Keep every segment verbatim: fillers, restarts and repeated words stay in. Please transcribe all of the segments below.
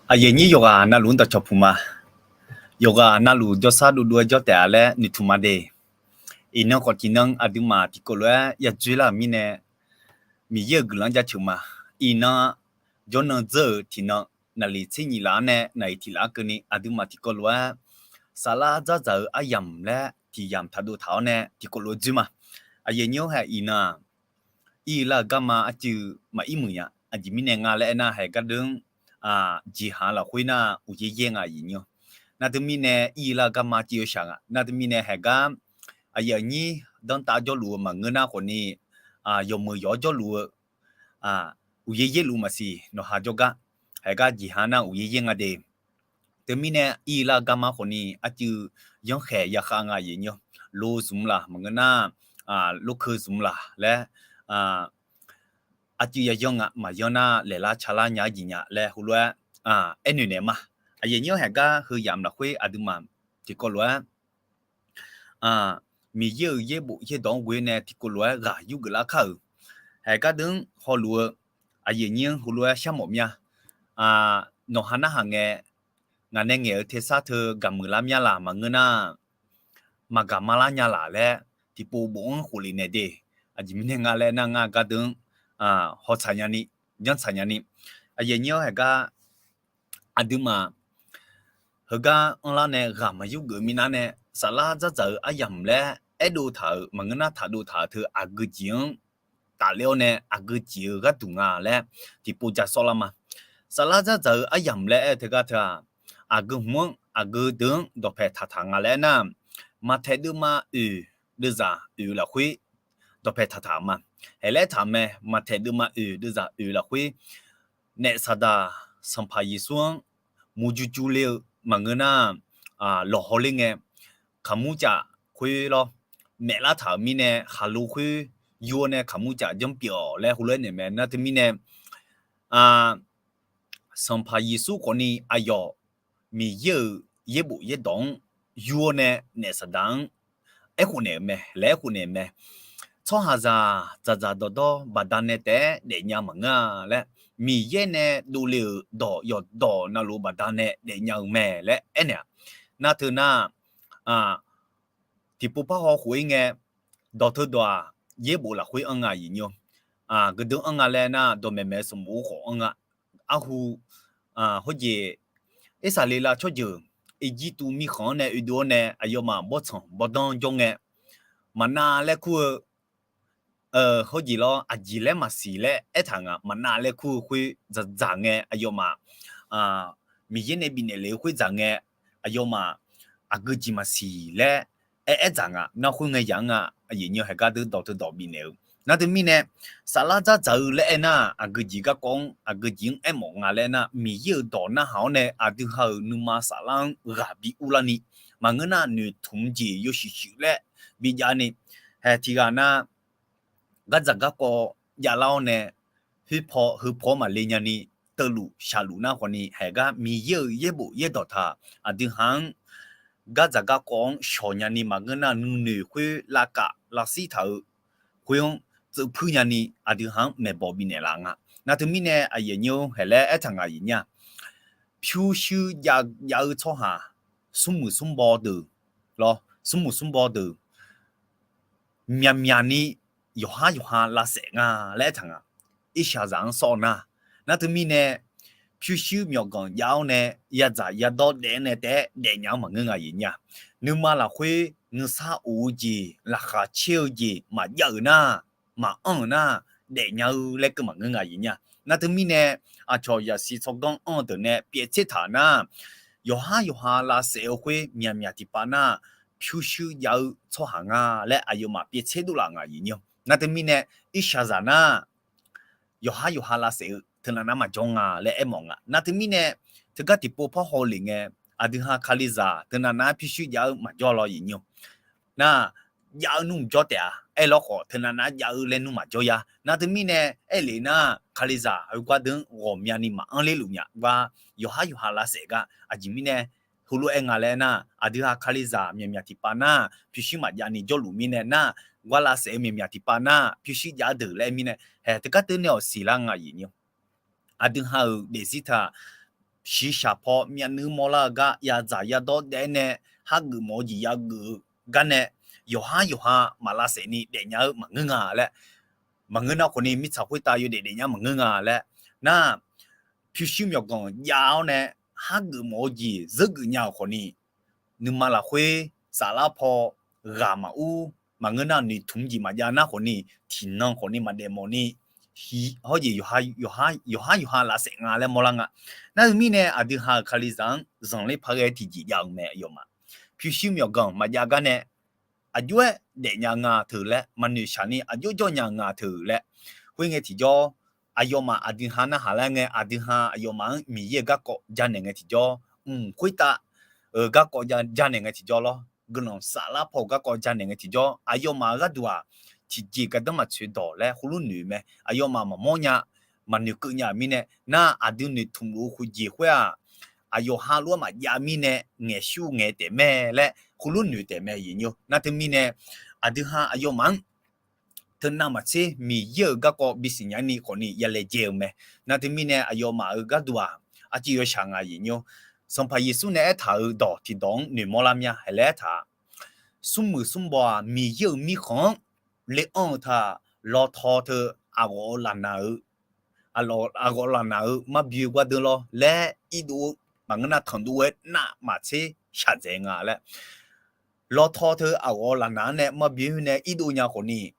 Aqyuif aqnyir yawqghaq navluf-anr dawqcawq puq ma. Yawqghaq navluf jawrshar dovdov-aer jawr taef-a laer noeqtmq ma de. Iqnan khawf tiqnan aqduimaf tiqkawv lof-aer yadzoer lar-euq mirnae, Miqyaer-euq guiqlanq-anr jaceuq ma. Iqnan jawrnan dzeur-euq tiqnan, naqliq tser nyif laf-anr nae naqliq tiq laf-anr keuvni aqduimaf tiqkawv lof-aer saflar dzardzaq-eu aryamq laer tiq yamq taqdov taq-awr nae tiqkawv lof-aer dzoer ma. Aqyuif aqnyir-anr hae iqnan-aq, ir-eu lar-eu garma arcuiv maqir muiq nya. Aqjeq mirnae nga laer aernar, haeq gardeuv-anr jeqhaq lafkhoer nar uqyaer yaer nga aqyuif aqnyir-anr. Nar teumirnae ir-eu lar-eu garma arcuiv-eu shaq nga. Nar teumirnae haeq gar aqyuif aqnyir danrtav jawrluf-eu maqngeur nar khawfni, yawmuiq yawq-awr jawrluf-eu uqyaer yaerluf maqsiq nawqha jawrgar. Haeq gar jeqhaq nar uqyaer yaer nga de. Teumirnae ir-eu lar-eu garma khawfni arcuiv yanrkhaeq yakhav nga aqyuif aqnyir-anr. Lo zmq laq maqngeur nar, lorkeu zmq laq laer arcuiv yayanr nga. Maqyanr nar laeqlar calar nya-aer jeq nya laer heulof-aer aernoeq naeq ma. Aqyuif aqnyir-anr haeq gar heu yamq lafkhoer aqduimaf tiqkawv lof-aer Miqyaer-euq yaerbof yaerdawq-anr ghoe nae tiqkawv lof-aer ghaq yurgeuf lar kar-euq. Haeq gardeuv-anr hawluf-eu aqyuif aqnyir-anr heulof-aer sharmawf mya. Nawqha narhaq ngae, ngaq nae ngaeq-eu tersar teu gaqmuiq lar mya laq maqngeur nar, maqgaq ma lar nya laq laer tiqpov bof-anr khofle naeq de. Aqjeq mirnae nga laer nar ngar gardeuv-anr hawtsaq nyani, janrtsaq nyani. Aqyuif aqnyir-anr haeq gar aqduimaf heugar anrlar nae ghaq maqyur geuf minav nae, saflar dzardzaq-eu aryamq laer aerdov taq-euq maqngeur nar taqdov taq-euq teu aqgeu jeq-anr tafler-awr nae aqgeu jeq-eu gharduq nga laer tiqpov ja sawr lar ma. Saflar dzardzaq-eu aryamq laer aer-eu teugar teu-aq, aqgeu hmq-anr aqgeu deuq-anr dawqpae taqtaq nga laer aernar, Maqtaeq deuvma oeq deuvzaq oeq lafkhoer dawqpae taqtaq ma. Haeq laer taq mae, Maqtaeq deuvma oeq deuvzaq oeq lafkhoer naef Saqdaq Sanqpaq Yeqsur-anr murjur jur ler-eu maqngeur nar, lawqhaw ler ngae, kaqmur caf khoer lawr, maef lar taq-euq mirnae khaqlo khoer yur-awr nae kaqmur caf janr pyeuf-awq laer heulof-aer naeq mae. Nar teumirnae Sanqpaq Yeqsur khawfni aqyawf Miqyaer-euq yaerbof yaerdawq-anr yur-awr nae naef Saqdaq-anr aerkhof naeq-euq mae laer aerkhof naeq-euq mae. Tsawrhaqzaq dzaqdzaq dawqdawr baqdanae taef-aer daefnya maqngeur-a laer, Miqyaer nae dovle-euq dawq yawqdawq navluf baqdanae daefnya-eu mae laer aernaeq-a. Nar teu nar, tiqpov parhaw khof-ir ngae, dawq teu dawq-aq, yaerbof lafkhoer anr nga aqyuif aqnyir-or. Geuqdeuv anr nga laer nar, dawqmaeq maeq-eu sanqbof-eu khawf anr nga. Arhu, hawjeq, Irsaqleqlav tsawrjeuq Irjirtuv mirkhanq-anr nae oedov-awr nae aqyawfmaf bawrtsanq bawrdanr jawr ngae, maqnav laer kur-eu hawjeq lawr, aqjeq laer maqsiq laer aertaq nga. Maqnav laer kur-eu khoer dzaqdzaq ngae aqyawfmaf Miqyaer nae bifnaeq lef-eu khoer dzaq ngae, aqyawfmaf aqgeu jeq maqsiq laer aer-aer dzaq nga. Nar khoerngae yaq-anr nga aqyuif aqnyir-or, haeq gardeuv dawq teu dawq bifnaeq-eu. Nar teumirnae, saflar dzardzaq-eu laer aernar, aqgeu jeq garkawv-anr aqgeu jeq-anr aermawf nga laer aernar, Miqyaer-euq dawq narhaq-awr nae aqdui ha-euq nuima saflar-anr ghaq bi urlarni, maqngeur nar noeqtmq jeq yawshuif shuif laer bijavni, haeq tiqghaq nar, gardzaq garkawv javlar-awr nae, khoerpaw heupaw-anr maqle nyani, teuvluf shaqluf nar khawfni, haeq gar Miqyaer-euq yaerbof yaerdawq taq aqdui ha-anr gardzaq garkawv-anr shawq nyani maqngeur nar, nuinoeq khoer lavkaf lavshir taq-eu khoer-anr tseuvpuir nyani aqdui ha-anr maeqbawq bifnaeq laf nga. Nar teumirnae aqyuif aqnyir-or, haeq laer aertaq nga aqyuif aqnyir-aq, pyurshuir jav jav-eu tsawrhaq smrmuiq smrbaw deuq lawr, smrmuiq smrbaw deuq myaqmyaq ni yawqhar yawqha lavsaef nga laer aertaq nga. Irshaqzaq-anr sawr nar, nar teumirnae pyurshuir myawqganq jav-awr nae yadzaq yadawr daef-anr nae taef-aer daefnya-anr maqngeur nga aqyuif aqnyir-aq. Nuima lafkhoer nuisar of-eu jeq, laqkhaq caer-eu jeq maqjav-euq nar, maqanr-euq nar, daefnya-eu laer keuv maqngeur nga aqyuif aqnyir-aq. Nar teumirnae aqcawq zaqsiq tsawrganr anr-eu deuq nae pyaev tser taq nar, yawqhar yawqha lavsaef-eu khoer myaqmyaq tiqpav nar, pyurshuir jav-eu tsawrhaq nga laer aqyawfmaf pyaev tser dovlaf nga aqyuif aqnyir-or. Nar teumirnae irshaqzaq nar, yawqhar yawqha lavsaef-eu teunav nar maqjawr nga laer aermawf nga. Nar teumirnae, teugar tiqpov parhaw lef ngae, aqdui ha Kalizaq teunav nar pyurshuir jav-eu maqjawr lawr aqyuif aqnyir-or. Nar, jav-eu nmr jawr taef-a. Aerlawr khawf teunav nar jav-eu laer nmr maqjawr ya. Nar teumirnae, aerlef nar Kalizaq heugar deuq-anr ghawqmyani maqanr lerluf nya gar, yawqhar yawqha lavsaef gar aqjeq mirnae heulof-aer nga laer nar, aqdui ha Kalizaq myaqmyaq tiqpav nar pyurshuir maqjav ni jawrluf mirnae nar, gar lavsaef-eu myaqmyaq tiqpav nar pyurshuir jav-eu deuq laer mirnae, haeq teugar teunae awq siqlar nga aqyuif aqnyir-or. Aqdui ha-euq daefzir taq shiqshaq paw myavnuiv mawrlar-eu gar yadzaq yadawr daef-aer nae, hageuf mawf-eu jeq yageuf-eu gar nae, yawqhar yawqha maq lavsaef ni daefnya-eu maqngeur nga laer, maqngeur nar khawfni mirtsaq khoertav yawdaef daefnya maqngeur nga laer, nar pyurshuir myawqganq jav-awr nae, hageuf mawf-eu jeq zeurgeuf nya-euq khawfni, nuima lafkhoer saflar paw ghaq maqur, maqngeur nar noeqtmq jeq maqjav nar khawfni, tiqnan khawfni maqdaef mawf ni, hawr jeq yawqhar yawqha lavsaef nga laer mawrlar nga. Nar-eu mirnae aqdui ha-euq Kalizaq-anr zanqler paq ghae tiqjeq jav-eu mae aqyawfmaf. Pyurshuir myawqganq maqjav gar nae, aqjox-aer daefnya nga teu laer, maqnoeq shaq ni aqjox jawr nya nga teu laer, khoerngae tiqjawr, aqyawfmaf aqdui ha narhaq laer ngae, aqdui ha aqyawfmaf-anr Miqyaer-euq garkawv janaeq ngae tiqjawr, mq khoertav-euq garkawv janaeq ngae tiqjawr lawr, guiqlanq saflar paw-euq garkawv janaeq ngae tiqjawr, aqyawfmaf-euq gharduq-aq, tiqjeq gardanr maqtsoeq dawq laer heulof noeq mae. Aqyawfmaf maqmawr nya, maqnoeqkeuv nya-euq mirnae, nar aqdui noeqtmq luf-eu khoerjeq khoer-aq, aqyawf ha lof-aer maqjav mirnae, ngaeqsur ngaeq taef mae laer heulof noeq taef mae aqyuif nymr. Nar teumirnae, aqdui ha aqyawfmaf-anr teunav maqtser Miqyaer-euq garkawv bisiqnya ni khawfni ya laejae-eu mae. Nar teumirnae aqyawfmaf-euq gharduq-aq, arciv yawshaq nga aqyuif nymr. Sanqpaq Yeqsur nae aertaq-euq dawq tiqdawq-anr noeqmawr lar mya hae laer aertaq-a, smrmuiq smrbaw-aq Miqyaer-euq mirkhanq-anr le anr-eu taq, lawtaw teu aqghawf-eu lafnaq-eu aqghawf lafnaq-eu marbyoe gardeur lawr laer irdov-eu maqngeur nar tanqdov-aer navmaqtser shaqdzaeq nga laer, lawtaw teu aqghawf lafnaq-anr nae marbyoe nae irdov nya khawfni,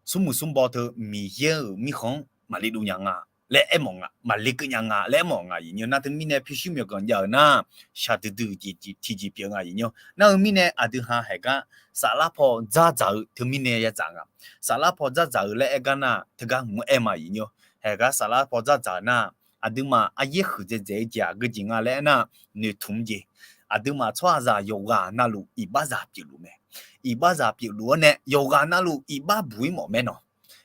smrmuiq smrbaw teu Miqyaer-euq mirkhanq-anr maqle dov nya nga laer aermawf nga, maqle keuv nya nga laer aermawf nga aqyuif nymr. Nar teumirnae pyurshuir myawqganq jav-euq nar, shaqdui dui tiqjeq pyeuf nga aqyuif nymr. Nar-eu mirnae aqdui ha haeq gar saflar paw dzardzaq-eu teumirnae yadzaq nga. Saflar paw dzardzaq-eu laer aer gar nar, teugar hmq-anr aer ma aqyuif nymr. Haeq gar saflar paw dzardzaq-eu nar, aqduimaf aryaer huiqdzaeq dzaeq-eu jeq-aq geujeq nga laer aernar, noeqtmq jeq. Aqduimaf tsawrhaqzaq yawqghaq navluf iqbaxzaq pyeufluf mae. Iqbaxzaq pyeufluf-anr nae yawqghaq navluf iqbax buq-ir mawf mae nawq.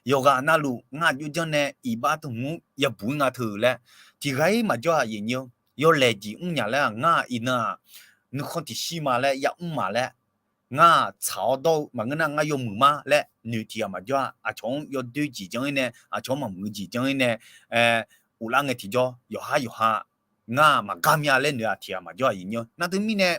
Yawqghaq navluf ngar jov janr nae iqbax teu hmq-anr yabuq-ir nga teu laer, tiqghaq-ir maqjawr-a aqyuif nymr. Yawlaeq jeq mrnya laer-aq ngar iqnan-aq, nuikhanr tiqshir ma laer yamr ma laer, ngar tsaq-awr dawr-eu maqngeur nar ngar yawmuiq ma laer noeq tiqghaq maqjawr-a. Aqcawq-anr yawdoer jeq janr-ir nae, aqcawq-anr maqmuiq jeq janr-ir nae, uvlar ngae tiqjawr yawqhar yawqha ngar maqgar mya laer noeq-a tiqghaq maqjawr aqyuif nymr. Nar teumirnae,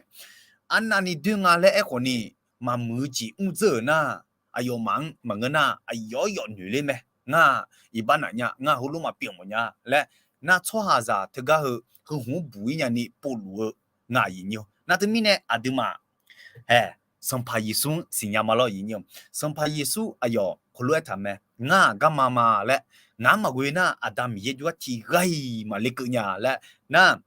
arnavni doer nga laer aerkhawfni, maqmuiq-eu jeq mr dzeur-euq nar, aqyawfmaf-anr maqngeur nar aqyawf yawf noeq ler mae. Ngar iqbax naf nya, ngar heulof maqpyeuf mawf nya laer, nar tsawrhaqzaq teugar heu heu hmq-anr buq-ir nyani povluf-eu nga aqyuif nymr. Nar teumirnae aqduimaf haeq Sanqpaq Yeqsur-anr siqnya ma lawr aqyuif nymr. Sanqpaq Yeqsur aqyawf heulof aertaq mae, ngar-aq garma ma laer, ngaq-anr maqghoe nar Aqda Miqyaer jov-aer tiqghaq-iq maqle keuv nya laer, nar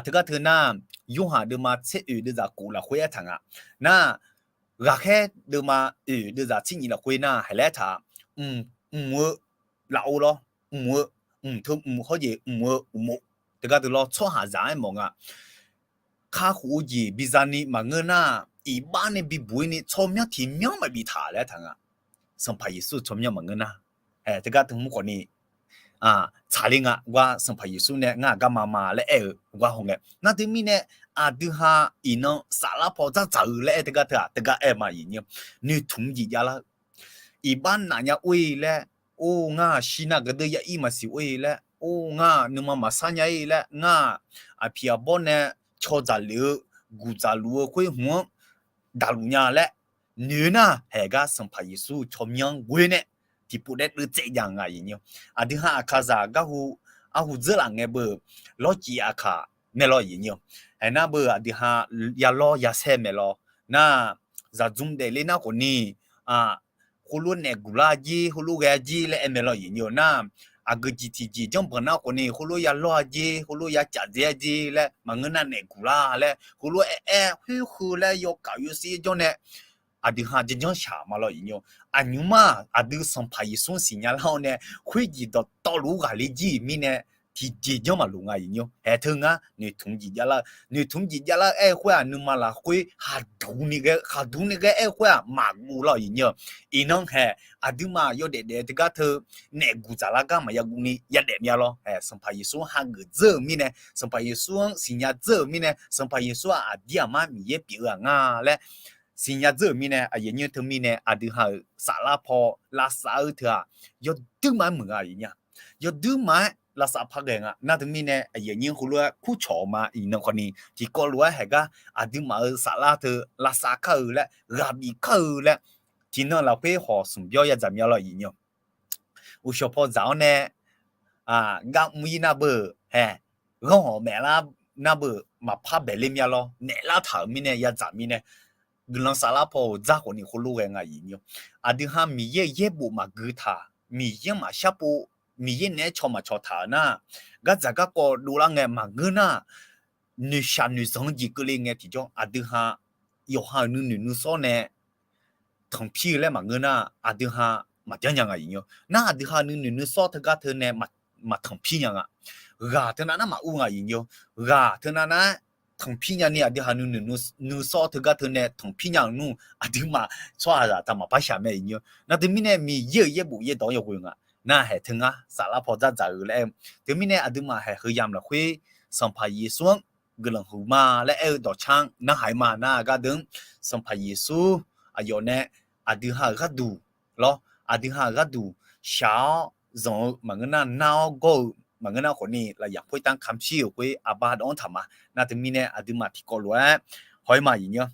teugar teu nar, Yorhaq deuvma tser oeq deuvzaq kof lafkhoer aertaq nga. Nar, ghaqkhaer deuvma oeq deuvzaq tser nyif lafkhoer nar haeq laer aertaq, mq, mq-eu lafov lawr, mq-eu, mq teu mq hawr jeq mq-eu uqmov teugar teu lawr tsawrhaqzaq-anr aermawf nga. Kakhof-eu jeq biza ni maqngeur nar, iqbax nae bibuq-ir ni tsawrmyanr tiqmyanr maqbi taq laer aertaq nga. Sanqpaq Yeqsur tsawrmyanr maqngeur nar, teugar teu hmq khawfni tsaqler nga gar Sanqpaq Yeqsur nae ngar-aq garma ma laer aer-eu gar hawngae. Nar teumirnae aqdui ha iqnan saflar paw dzardzaq-eu laer aer teugar teu-aq teugar aer ma aqyuif nymr. Noeqtmq jeq javlar-eu, iqbax naf nya or-ir laer, or ngar-aq shir nar gardeur ya ir maqsiq or-ir laer, or ngar-aq nuima maqsar nya-ir laer, ngar-aq aqpiq aqbawr nae caw dzaqlef-eu guq dzaqluf-eu khoer hmq-anr daqluf nya laer noeq nar, haeq gar Sanqpaq Yeqsur tsawrmyanr ghoe nae tiqpov daer deuvtsaev jav nga aqyuif nymr. Aqdui ha aqkaqzaq garhu arhu dzeur laf ngae beu lawrcif aqkaq mae lawr aqyuif nymr. Haeq nar beu aqdui ha yalawr yasaer mae lawr. Nar, zaqdzmr daefle nar khawfni, khoerlof naef guq lar-a jer, khoerlof ghae-a jer laer aer mae lawr aqyuif nymr. Nar, aqgeujeq tiqjeq janrbanq nar khawfni khoerlof yalawr-a jer, khoerlof yacaf dzae-a jer laer maqngeur nar naef guq lar laer khoerlof aer-aer khoerkheu laer yawkaf yawsir jawr nae aqdui ha janrjanr shaq ma lawr aqyuif nymr. Aqnymr ma, aqdui Sanqpaq Yeqsur-anr siqnya lar-awr nae khoerjeq dawqtawvluf-anr ghaqler jir-euq mirnae tiqjeq janr maqloq nga aqyuif nymr. Haeq teu ngar noeqtmq jeq javlar-eu, noeqtmq jeq javlar-eu aer-eu khoer-aq nuima lafkhoer khaqduq ni ghae, khaqduq ni ghae aer-eu khoer-aq maqguv lawr aqyuif nymr. Iqnan haeq aqduimaf yawdaef daef-eu teugar teu naef guq dzaqlar gar maqya guv ni yadaef mya lawr. Sanqpaq Yeqsur-anr hageuf dzeur-euq mirnae, Sanqpaq Yeqsur-anr siqnya dzeur-euq mirnae, Sanqpaq Yeqsur-aq aqdir aqmar Miqyaer pyeuf-eu-aq nga laer siqnya dzeur-euq mirnae, aqyuif nymr teumirnae aqdui ha-euq saflar paw lavsav-eu teu-aq yawduir ma-aer muiq nga aqyuif nymr. Yawduir ma-aer lavsav par ghae nga. Nar teumirnae aqyuif aqnyir heulof-aer kurcawq ma iqnan khawfni tiqkawv lof-aer haeq gar aqduimaf-euq saflar teu lavsav kar-eu laer ghaq bif kar-eu laer tiqnan lafkhoer hawq smq byawr yadzaq mya lawr iqnyir-awq. Uqshawq paw dzaq-awr nae gar mr-ir nar beu-euq hae, ghanr hawq maeflar nar beu-euq maqpar baeq ler mya lawr. Naeqlar taq-euq mirnae yadzaq mirnae guiqlanq saflar paw-euq dzar khawfni heulof ghae nga iqnyir-awq. Aqdui ha Miqyaer-euq yaerbof maqgui taq, Miqyaer maqshar pov, Miqyaer naeq-aer caw maqcaw taq-euq nar, gardzaq garkawv dovlar ngae maqngeur nar, noeqshaq noeqzanq-eu jeq keuvle ngae tiqjawr aqdui ha yawqha-euq nuinoeq nuisawr nae tanqpir-eu laer maqngeur nar, aqdui ha maqjanr nya nga iqnyir-awq. Nar aqdui ha nuinoeq nuisawr teugar teu nae maqtanqpir nya nga. Ghaq teunav nar maqur nga iqnyir-awq. Ghaq teunav nar tanqpir nyani aqdui ha nuinoeq nuisawr teugar teu nae tanqpir nya-euq nmr aqduimaf tsawrhaqzaq taq maqpar shaq mae iqnyir-awq. Nar teumirnae Miqyaer-euq yaerbof yaerdawq-anr yawghoe nga. Nar haeq teu ngar saflar paw dzardzaq-eu laer aer-eu. Teumirnae aqduimaf haeq heu yamq lafkhoer Sanqpaq Yeqsur-anr guiqlanq huiq ma laer aer-eu dawqcar-anr narhaq-ir ma. Nar gardeuq-anr Sanqpaq Yeqsur aqyawf nae aqdui ha-euq gharduq lawr, aqdui ha-euq gharduq shaq-awr zanq-eu maqngeur nar, nar-awr gawr-eu maqngeur nar khawfni lafyaq khoertav kamq shir-euq khoer aqba dawq-anr taq ma. Nar teumirnae aqduimaf tiqkawv lof-aer haw-ir ma iqnyir-awq.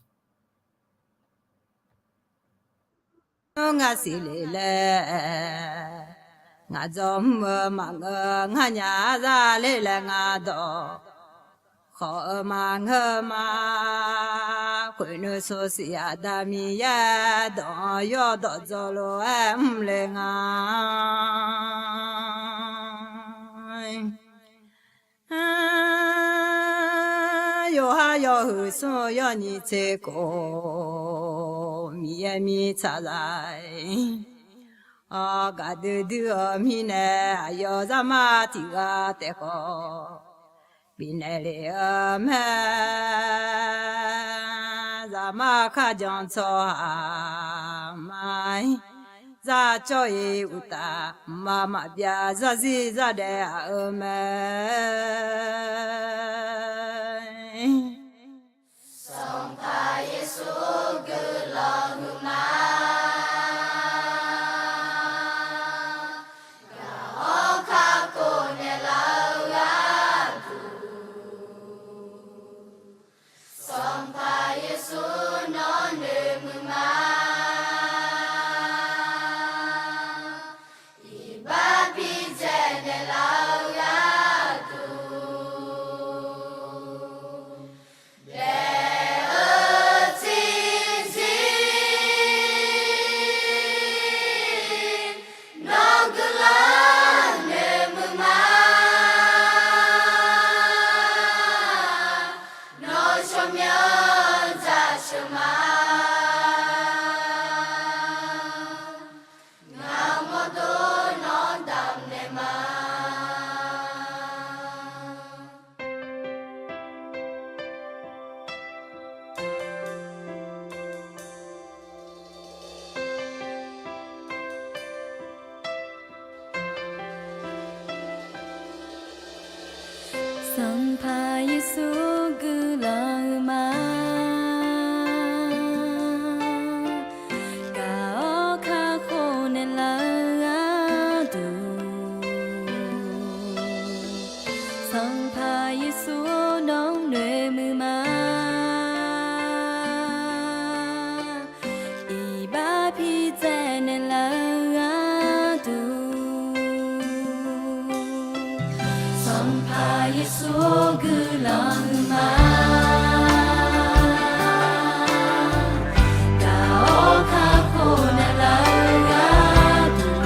Ngar siqle laer ngaq dzawr mr-eu maqngeur, ngar nya zar ler laer ngar dawq khawf-eu maqngeur ma. Khoeqnuiv sawqsiq Aqda Miqyaer dawq-anr yawdawq dzaw lof-aer mr le nga. Yawqha yawhuiq smr-eu yawnyiq tser khof, Miqyaer mirtsaqzaq-aer gaqdui dui-eu mirnae, aqyawf zarmar tiq ghaq taef khawf bifnaeq lef-eu mae. Zaqmar kharjan tsawrhaq ma-ir, zar cawv-ir uqtaf, mqmaq maqbyav zarzir zardaef aq-eu mae. Sanqpaq Yeqsur guiqlanq huiqma. Gaq-awr kakhof naeqlaf-eu gharduq, Sanqpaq Yeqsur nawr noeqmuiq ma. Iqbax bidzaeq naeqlaf-eu gharduq, daef-eu tiqzir nawr guiqlanq noeqmuiq ma. Nawr tsawrmyanr dzaqsheuq ma. Ngaq-euq mawrdo nawr damq naeq ma. Sanqpaq Yeqsur guiqlanq huiqma. Gaq-awr kakhof naeqlaf-eu gharduq, Sanqpaq Yeqsur nawr noeqmuiq ma. Iqbax bidzaeq naeqlaf-eu gharduq, Sanqpaq Yeqsur guiqlanq huiqma. Gaq-awr kakhof naeqlaf-eu gharduq,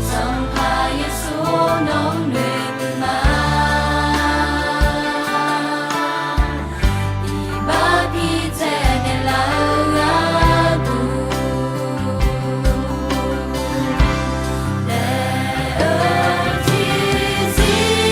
Sanqpaq Yeqsur nawr noeqmuiq ma. Iqbax bidzaeq naeqlaf-eu gharduq, daef-eu tiqzir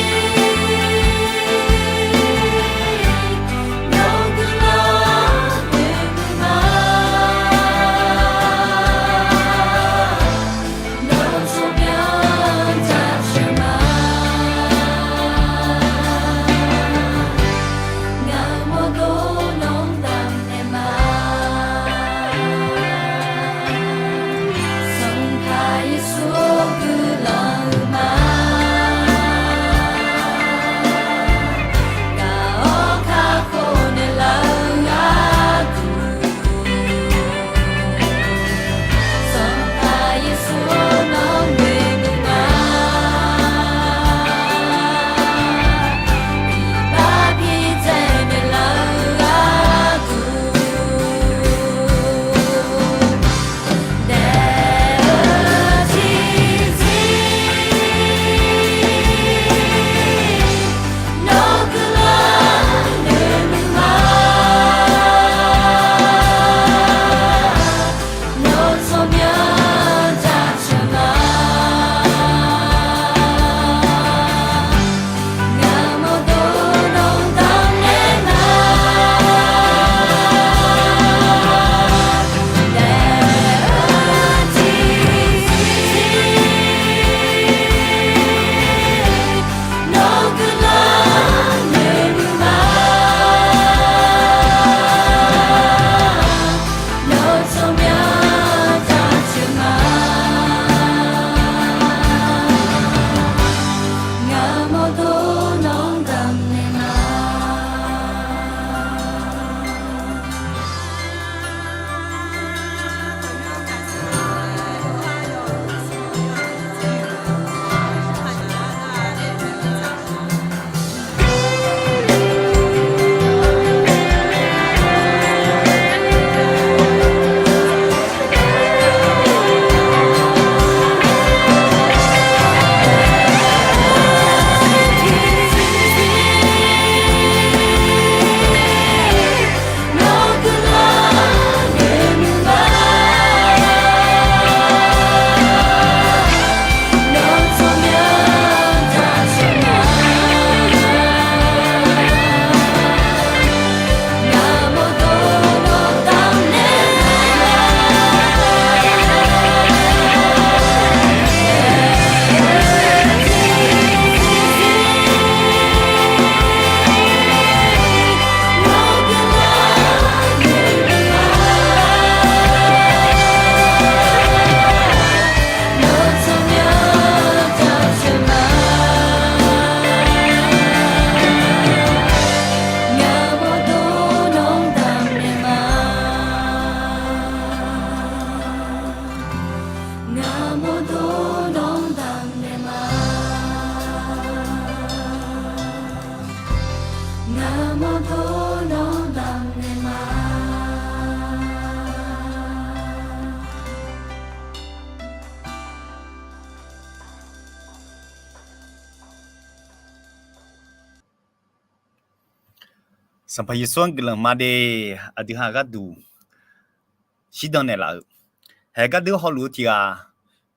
Sanqpaq Yeqsur-anr guiqlanq ma de. Aqdui ha gharduq shirdan naeqlaf-euq, haeq gardeur hawluf-eu tiq ghaq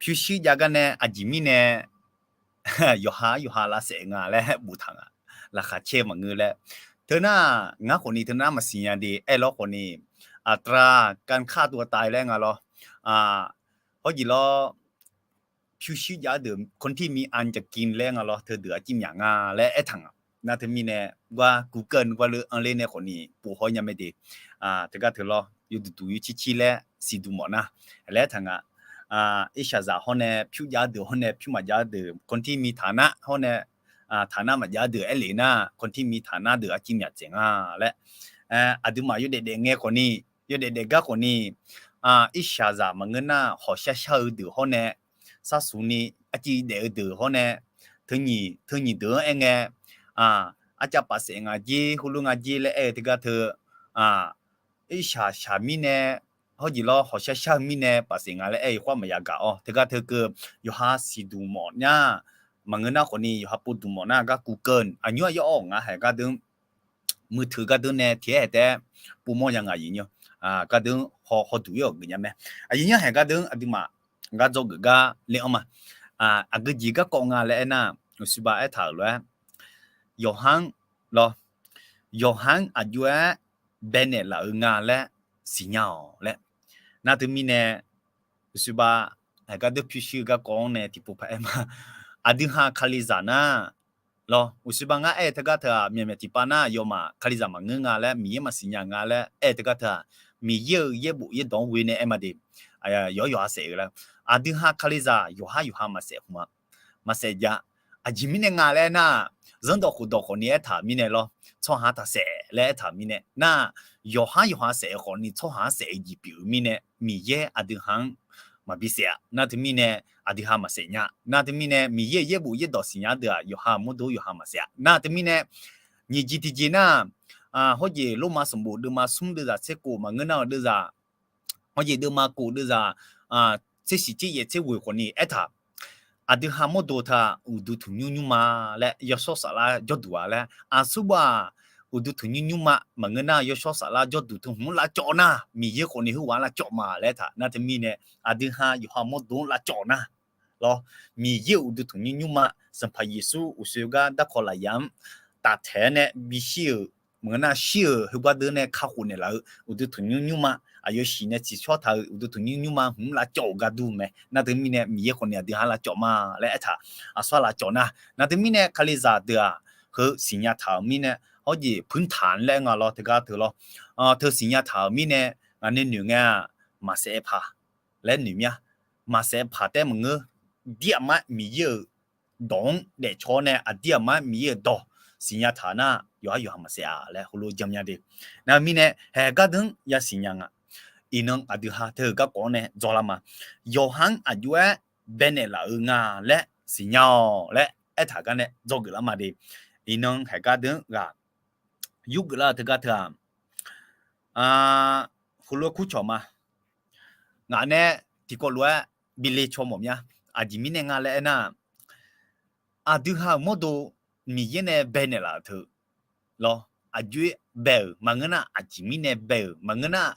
pyurshuir jav gar nae aqjeq mirnae yawqha yawqha lavsaef nga laer boftaq nga. Laqkhaq caer maqngeur laer. Teu nar, ngar khawfni teu nar maqsiq nya de. Aerlawr khawfni, aqdra การฆ่าตัวตาย laer nga lawr. Hawrjeq lawr, pyurshuir jav-eu deuq คนที่มีอันจะกิน laer nga lawr, teudeuq arciv myaq nga laer aertaq nga. Nar teumirnae, gar กูเกิล gar leu anr ler nae khawfni pov haw nya mae de. Teugar teu lawr, yawduq duq yawcir cir laer siqduq mawf nar, laer aertaq nga. Irsaqzaq hawr nae pyur jav-eu deuq hawr nae pyur maqjav-eu deuq คนที่มีฐานะ hawr nae, ฐานะ maqjav-eu deuq aerlef nar คนที่มีฐานะ deuq arciv myaq tsaeq nga laer. Aqduimaf yawdaef daef ngae khawfni, yawdaef daef gar khawfni, irsaqzaq maqngeur nar hawqshar shar-eu deuq hawr nae, sarsuq ni arciv daef-eu deuq hawr nae, teu nyiq teu nyiq deuq-anr aer ngae, arcav paf saef nga jer, heulof nga jer laer aer-eu teugar teu, irshaq shaq mirnae, hawrjeq lawr hawqshar shar-eu mirnae paf saef nga laer aer-eu khoer maqya gaq-awr, teugar teu keuv yawqha siqduq mawf nya, maqngeur nar khawfni yawqha povduq mawf nar gar กูเกิล aqnymr aqyawr awr nga haeq gardeur muiqteuq gardeur nae tiq aer-aer taef-aer povmawr ya nga aqyuif nymr. Gardeur haw hawduq ir-awq geuf nya mae. Aqyuif nymr haeq gardeur aqduimaf gar dzawgeuf gar le-anr ma. Aqgeujeq garkawv nga laer aernar, uqsirba aertaq-euq lof-aer, yawqha-anr lawr, yawqha-anr aqjox-aer baenaeq laf-eu nga laer siqnya-awq laer. Nar teumirnae, uqsirba haeq gardeur pyurshuir-eu garkawv-anr nae tiqpov paq-aer ma. Aqdui ha Kalizaq nar, lawr, uqsirba ngar aer-eu teugar teu-aq, myaqmyaq tiqpav nar yawmaf Kalizaq maqngeur nga laer, Miqyaer maqsiq nya nga laer aer-eu teugar teu-aq, Miqyaer-euq yaerbof yaerdawq-anr ghoe nae aer ma de. Yawqhar yawqha saef-eu laer, aqdui ha Kalizaq yawqhar yawqha maqsaef hmq-a, maqsaef jav. Aqjeq mirnae nga laer aernar, zanrdawq khofdawq khawfni aertaq mirnae lawr, tsawrhaq taqsaef laer aertaq mirnae nar, yawqhar yawqha saef-eu khawfni tsawrhaq-anr saef-eu jeq pyeuf-eu mirnae, Miqyaer aqdui ha-anr maqbi saef-a. Nar teumirnae, aqdui ha maqsaef nya. Nar teumirnae, Miqyaer-euq yaerbof yaerdawq siqnya deuq-aq, yawqha mawrdo yawqha maqsaef-a. Nar teumirnae, nyiq jeq tiqjeq nar, hawrjeq Lormav sanqbof deuvma smr deuvzaq tser kof maqngeur nar-eu deuvzaq, hawrjeq deuvma kof deuvzaq tser shiq tser yaef tser ghoeq khawfni aertaq, aqdui ha mawrdo teu-aq, uqduq tanqnymr nymrma laer yawshawr saflar jawrduq-a laer, aqsurghaq uqduq tanqnymr nymrma maqngeur nar, yawshawr saflar jawrduq teu hmq-anr lavcawv nar, Miqyaer khawfni heughaq-anr lavcawv ma laer aertaq. Nar teumirnae, aqdui ha yawqha mawrdo-anr lavcawv nar, lawr, Miqyaer-euq uqduq tanqnymr nymrma, Sanqpaq Yeqsur uqshoe gar darkawq lafyaq-anr taftaeq-aer nae bishir-euq maqngeur nar, shir-euq heugar deuq nae kakhof naeqlaf-eu uqduq tanqnymr nymrma, aqyawf siq nae tsiqshawr taq-euq uqduq tanqnymr nymrma hmq-anr lavcawv-euq gar dur mae. Nar teumirnae, Miqyaer khawfni aqdui ha lavcawv ma laer aertaq, aqsur-aq lavcawv nar. Nar teumirnae, Kalizaq deuq-aq, heu siqnya taq-euq mirnae, hawrjeq พื้นฐาน laer nga lawr, teugar teu lawr, teu siqnya taq-euq mirnae, ngaq nae noeq ngae-aq, maqsaef paq laer noeq mir-a. Maqsaef paq taef maqngeur, dir aqmar Miqyaer-euq dawq-anr daefcaw-awr nae, aqdir aqmar Miqyaer-euq dawq siqnya taq nar, yawqhar yawqha maqsaef-a laer heulof-aer janmya de. Nar mirnae, haeq gardeur-anr yasiq nya nga. Iqnan aqdui ha teu-eu garkawv-anr nae dzawlar ma. Yawqha-anr aqjox-aer baenaeq laf-eu nga laer siqnya-awq laer aertaq gar nae dzawgeuf lar ma de. Iqnan haeq gardeur-anr ghaq yurgeuf lar-eu teugar teu-aq, heulof-aer kurcawq ma. Ngaq nae tiqkawv lof-aer bi le caw mawf mya. Aqjeq mirnae nga laer aernar, aqdui ha-euq mawrdo Miqyaer nae baenaeq laf-euq teu lawr, aqjox-aer bae-euq maqngeur nar, aqjeq mirnae bae-euq maqngeur nar,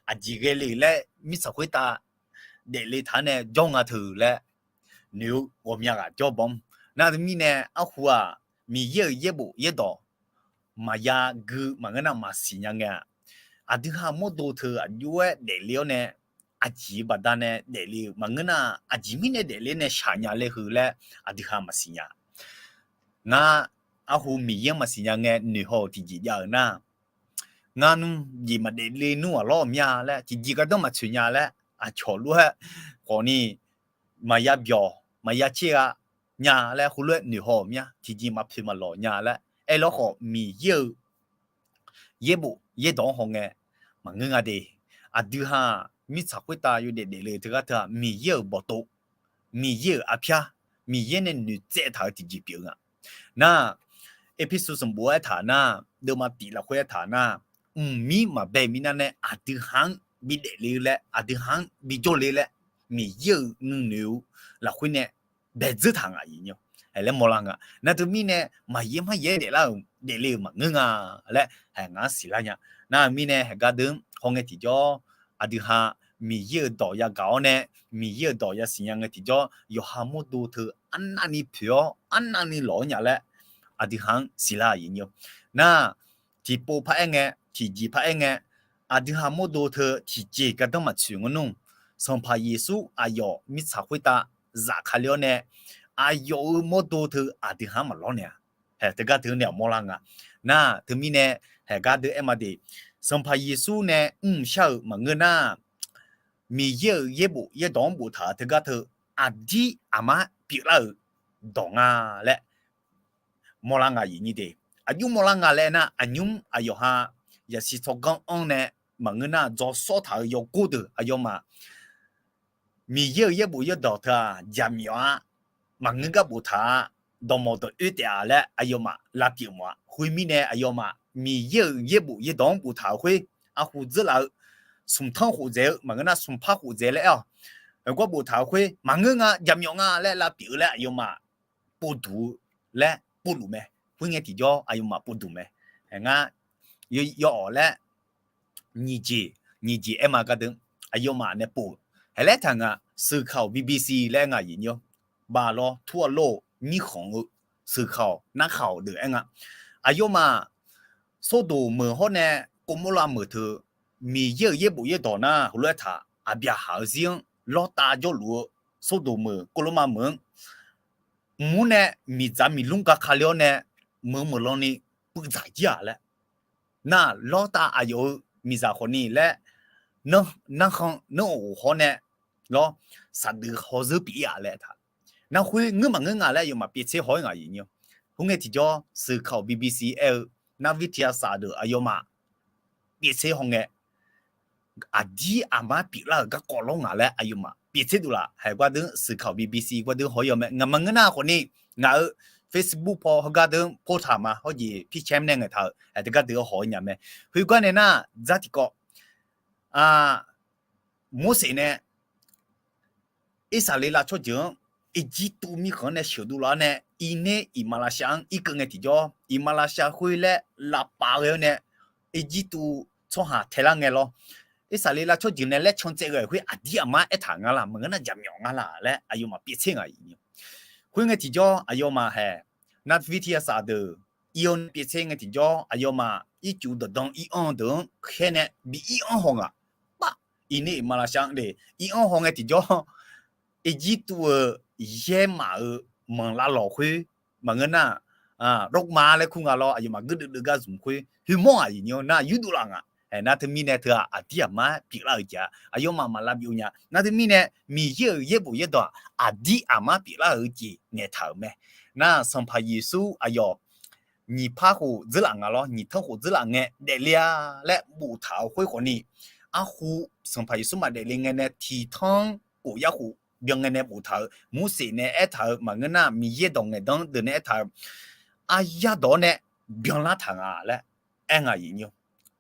aqjeq ghae le-euq laer mirtsaq khoertav daefle taq-anr nae jawr nga teu laer noeq-eu ghawqmya ghaq jawr bawr. Nar teumirnae arhu-aq, Miqyaer-euq yaerbof yaerdawq maqya gui maqngeur nar maqsiq nya ngae-aq, aqdui ha mawrdo teu aqjox-aer daefle-awr nae, aqjeq baqdanae daefle-euq maqngeur nar, aqjeq mirnae daefle nae shaq nya le heu laer aqdui ha maqsiq nya. Ngar arhu Miqyaer-anr maqsiq nya ngae noeqhaw-euq tiqjeq jav-euq nar, ngar nmr jeq maqdaef le nmr ghaq lawr-euq mya laer, tiqjeq gardanr maqtsoeq nya laer, aqcawq lof-aer khawfni maqya byawq maqya tser gha nya laer, heulof-aer noeqhaw-euq mya, tiqjeq maqpoeq maqlawq nya laer aerlawr khawf, Miqyaer-euq yaerbof yaerdawq-anr hawngae maqngeur nga de. Aqdui ha mirtsaq khoertav yawdaef daefle teugar teu-aq, Miqyaer-euq bawqtov, Miqyaer-euq arpyar, Miqyaer nae noeqtsaev taq-euq tiqjeq pyeuf-eu nga. Nar, Erpersu sanqbof aertaq nar, deuvma tif lafkhoer aertaq nar, mqmir maqbae mirnae nae aqdui ha-anr bi daefle-eu laer, aqdui ha-anr bi jawrle laer, Miqyaer-euq nuinoeq-eu lafkhoer nae baedzeur taq nga. laer mawrlar nga. Nar teumirnae maqyaer maryaer daeflar-euq daefle-euq maqngeur nga laer haeq ngaq-anr siqlar nya. Nar-eu mirnae haeq gar deuq-anr hawngae tiqjawr, aqdui ha Miqyaer-euq dawq yagaq-awr nae, Miqyaer-euq dawq yasiq nya ngae tiqjawr, yawqha mawrdo teu arnavni poeq-awr arnavni lawq-eu nya laer aqdui ha-anr siqlar-euq nar, tiqpov paraer ngae, tiqjeq paraer ngae, aqdui ha mawrdo teu tiqjeq gardanr maqtsoeq ngeur nmr. Sanqpaq Yeqsur aqyawf mirtsaq khoertav zafkale-awr nae, aqyawf-euq mawrdo teu aqdui ha-anr maqlawr naeq-a. Haeq teugar teu nae aqmawr lar nga. Nar teumirnae haeq gar deuq aer ma de, Sanqpaq Yeqsur nae mrshar-euq maqngeur nar, Miqyaer-euq yaerbof yaerdawq-anr boftaq-euq teugar teu aqdir aqmar pyeuflar-euq dawq nga laer mawrlar nga aqyuif nyir de. Aqjox mawrlar nga laer nar, aqnymr aqyawf ha yasiq tsawrganr anr nae maqngeur nar, dzaw sawr taq-euq yawgor deuq aqyawfmaf Miqyaer-euq yaerbof yaerdawq teu-aq jaqmyawf-a, maqngeur gar boftaq-a, dawqmawq dawq oer taef-a laer aqyawfmaf lavpyeuf mawf-a. Khoermirnae aqyawfmaf Miqyaer-euq yaerbof yaerdawq-anr boftaq-euq khoer, arhu dzeurlaf-eu smq tanr khof dzaeq-eu maqngeur nar, smq par khof dzaeq laer aer-awq. Heugar boftaq-euq khoer maqngeur nga, jaqmyawf nga laer lavpyeuf-eu laer aqyawfmaf povduq-eu laer povluf mae. Khoerngae tiqjawr aqyawfmaf povduq mae. Ngar yaw-awq laer nyiq jeq, nyiq jeq aer ma gar deuq, aqyawfmaf nae pov-eu. Haeq laer taq nga, สื่อข่าว BBC laer aer nga aqyuif nyir-awr, baq lawr tur-a lor-eu mirkhanq-eu สื่อข่าว narkhaq-awq deuq aer nga. Aqyawfmaf Sordoq meuq hawr nae Gawrmawrlav meuq teu Miqyaer-euq yaerbof yaerdawq nar heulof-aer taq, Aqbyaqhaq-eu zir-anr Lawrtav jawrluf-eu Sordoq meuq Gawrmawrlav meuq-anr mq-anr nae miqdzaq miqlmr gaka le-awr nae meuq meuq lan ni puivdzaq jir-aq laer. Nar Lawrtav aqyawf-euq miqdzaq khawf ni laer, narkhan nanr-euq ghof hawr nae lawr, saqdeuq hawzeur pyeuf-ir-aq laer taq. Nar khoer ngeur maqngeur nga laer aqyawfmaf pyeuf tser haw-ir ngaq aqyuif nyir-awr. Khoerngae tiqjawr สื่อข่าว BBC aer-eu, narvir tiq aqsaf deuq aqyawfmaf pyeuf tser hawngae, aqdir aqmar pyeuflar-euq garkawv lawr ngaq laer aqyawfmaf pyeuf tser dovlaf. Haeq gar deuq สื่อข่าว BBC gar deuq haw-ir-awr mae. Ngaq maqngeur nar khawf ni, ngaq-euq Facebook paw heugar deuq pov taq ma, hawr jeq พี่แชมป์ nae ngaeq taq-euq, haeq teugar deuq haw-ir nya mae. Khoergar nae nar, dzar tiqkawv, Morseq nae Irsaqleqlav tsawrjeuq-anr Irjirtuv mirkhanq-anr nae sheuqdov laf-awr nae, irner iqmalavshav-anr irkeuv ngae tiqjawr, iqmalavshav khoer laer lavpav ghae-awr nae, Irjirtuv tsawrhaq taelar ngae lawr, Irsaqleqlav tsawrjeuq nae laer can tsaev ghae-euq khoer aqdir aqmar aertaq nga laq, maqngeur nar jaqmyawf nga laq laer aqyawfmaf pyeuf tser ngaq aqyuif nyir-awr. Khoerngae tiqjawr aqyawfmaf haeq, narvir tiq aqsaf deuq ir-awr nae pyeuf tser ngae tiqjawr aqyawfmaf ircuf dawqdan ir-anr deuq-anr khaer nae bi ir-anr haw ngaq. Paf, irner iqmalavshav-anr le ir-anr haw ngae tiqjawr, Irjirtuv-euq yaermaf-euq manq lavlawq khoer, maqngeur nar, rorma laer kur nga lawr, aqyawfmaf geudeuvdeuv gar zmq khoer hoermawr-aq aqyuif nyir-awr nar yurdov laf ngaq. Nar teumirnae teu-aq aqdir aqmar pyeuflar-euq jeq-a, aqyawfmaf maqlav byov nya. Nar teumirnae Miqyaer-euq yaerbof yaerdawq-aq aqdir aqmar pyeuflar-euq jeq ngaeqtaq-euq mae. Nar Sanqpaq Yeqsur aqyawf nyiq par khof dzeurlaf nga lawr, nyiq tanr khof dzeurlaf ngae daefle-a laer boftaq-euq khoer khawf ni, arhu Sanqpaq Yeqsur maqdaef le ngae nae tiq tanr khof yar khof byan ngae nae boftaq-euq, Morseq nae aertaq-euq maqngeur nar Miqyaer dawq ngaeqdan deuq nae aertaq-euq aryar dawq-awr nae byanlar taq nga laer aer nga aqyuif nyir-awr.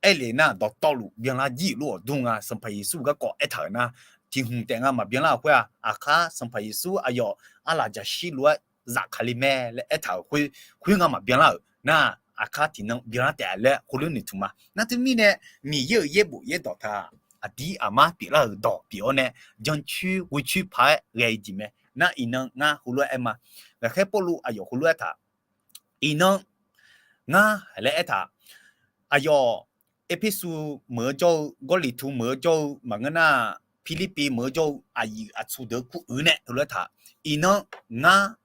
Aerlef nar dawqtawvluf byanlar jir-euq lof-awq dur nga. Sanqpaq Yeqsur garkawv aertaq-euq nar, tiq hmq taef nga maqbyanlar-euq khoer-aq, aqkar Sanqpaq Yeqsur aqyawf arlaqjaqshir lof-aer zafkale mae laer aertaq-euq khoer, khoer nga maqbyanlar-euq nar, aqkar tiqnan byanlar taef laer khoerlof noeqtmq ma. Nar teumirnae Miqyaer-euq yaerbof yaerdawq taq-aq, aqdir aqmar pyeuflar-euq dawq pyeuf-awr nae, jancoer ghoecoer paq-aer ghae-eu jeq mae. Nar iqnan ngar heulof-aer aer ma. Ghaqkhaer Pawrluv aqyawf heulof-aer taq, iqnan ngar laer aertaq, aqyawf Erpersu meuq-eu jawr-eu, Gawrliqtu meuq-eu jawr-eu, maqngeur nar Pirlirpiv meuq-eu jawr-eu aqyuif aqtsu deuq-eu kur uiq nae heulof-aer taq, iqnan ngar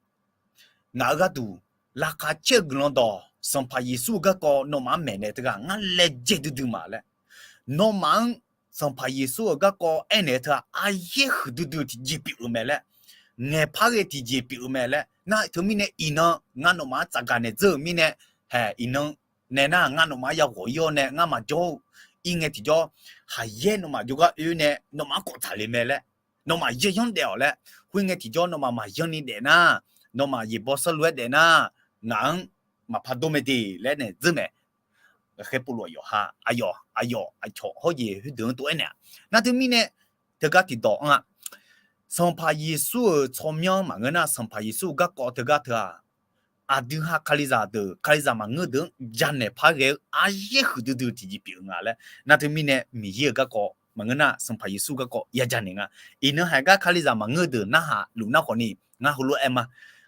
ngaq-euq gharduq laqkhaq caer-eu guiqlanq dawq Sanqpaq Yeqsur-eu garkawv nawmaf-anr maeqnaeq teughaq ngar laejae duidui ma laer, nawmaf-anr Sanqpaq Yeqsur-euq garkawv aernaeq-eu teughaq aryaer huiqdui dui tiqjeq pyeuf-eu mae laer, ngaeqpar ghae tiqjeq pyeuf-eu mae laer. Nar teumirnae iqnan ngar nawmaf-anr tsafgaq naeq dzeur-euq mirnae, haeq iqnan nae nar ngar nawmaf-anr yaghawq ir-awr nae ngar maqjawr-eu ir ngae tiqjawr, haqyaer nawmaf jawrgar oe nae nawmaf-anr kawf tsaqle mae laer, nawmaf yaeryanr daef-awq laer, khoerngae tiqjawr nawmaf maqyanni daef nar, nawmaf yaeqbawq sarlu-aer daef nar, ngaq-anr maqpar dawr mae de laer naeq dzeur mae. Ghaqkhaer Pawrluv aqyawf ha, aqyawf, aqyawf aqcawq hawr jeq khoerdeuq-anr tov-aer naeq-a. Nar teumirnae teugar tiqdawq-anr-a, Sanqpaq Yeqsur-euq tsawrmyanr maqngeur nar, Sanqpaq Yeqsur-euq garkawv teugar teu-aq, aqdui ha Kalizaq deuq, Kalizaq maqngeur deuq-anr janaeq par ghae-eu aryaer huiqdui dui tiqjeq pyeuf-eu nga laer. Nar teumirnae Miqyaer-euq garkawv maqngeur nar, Sanqpaq Yeqsur garkawv ya janaeq nga. Iqnan haiq gar Kalizaq maqngeur deuq narhaq luf nar khawfni, ngar heulof-aer aer ma.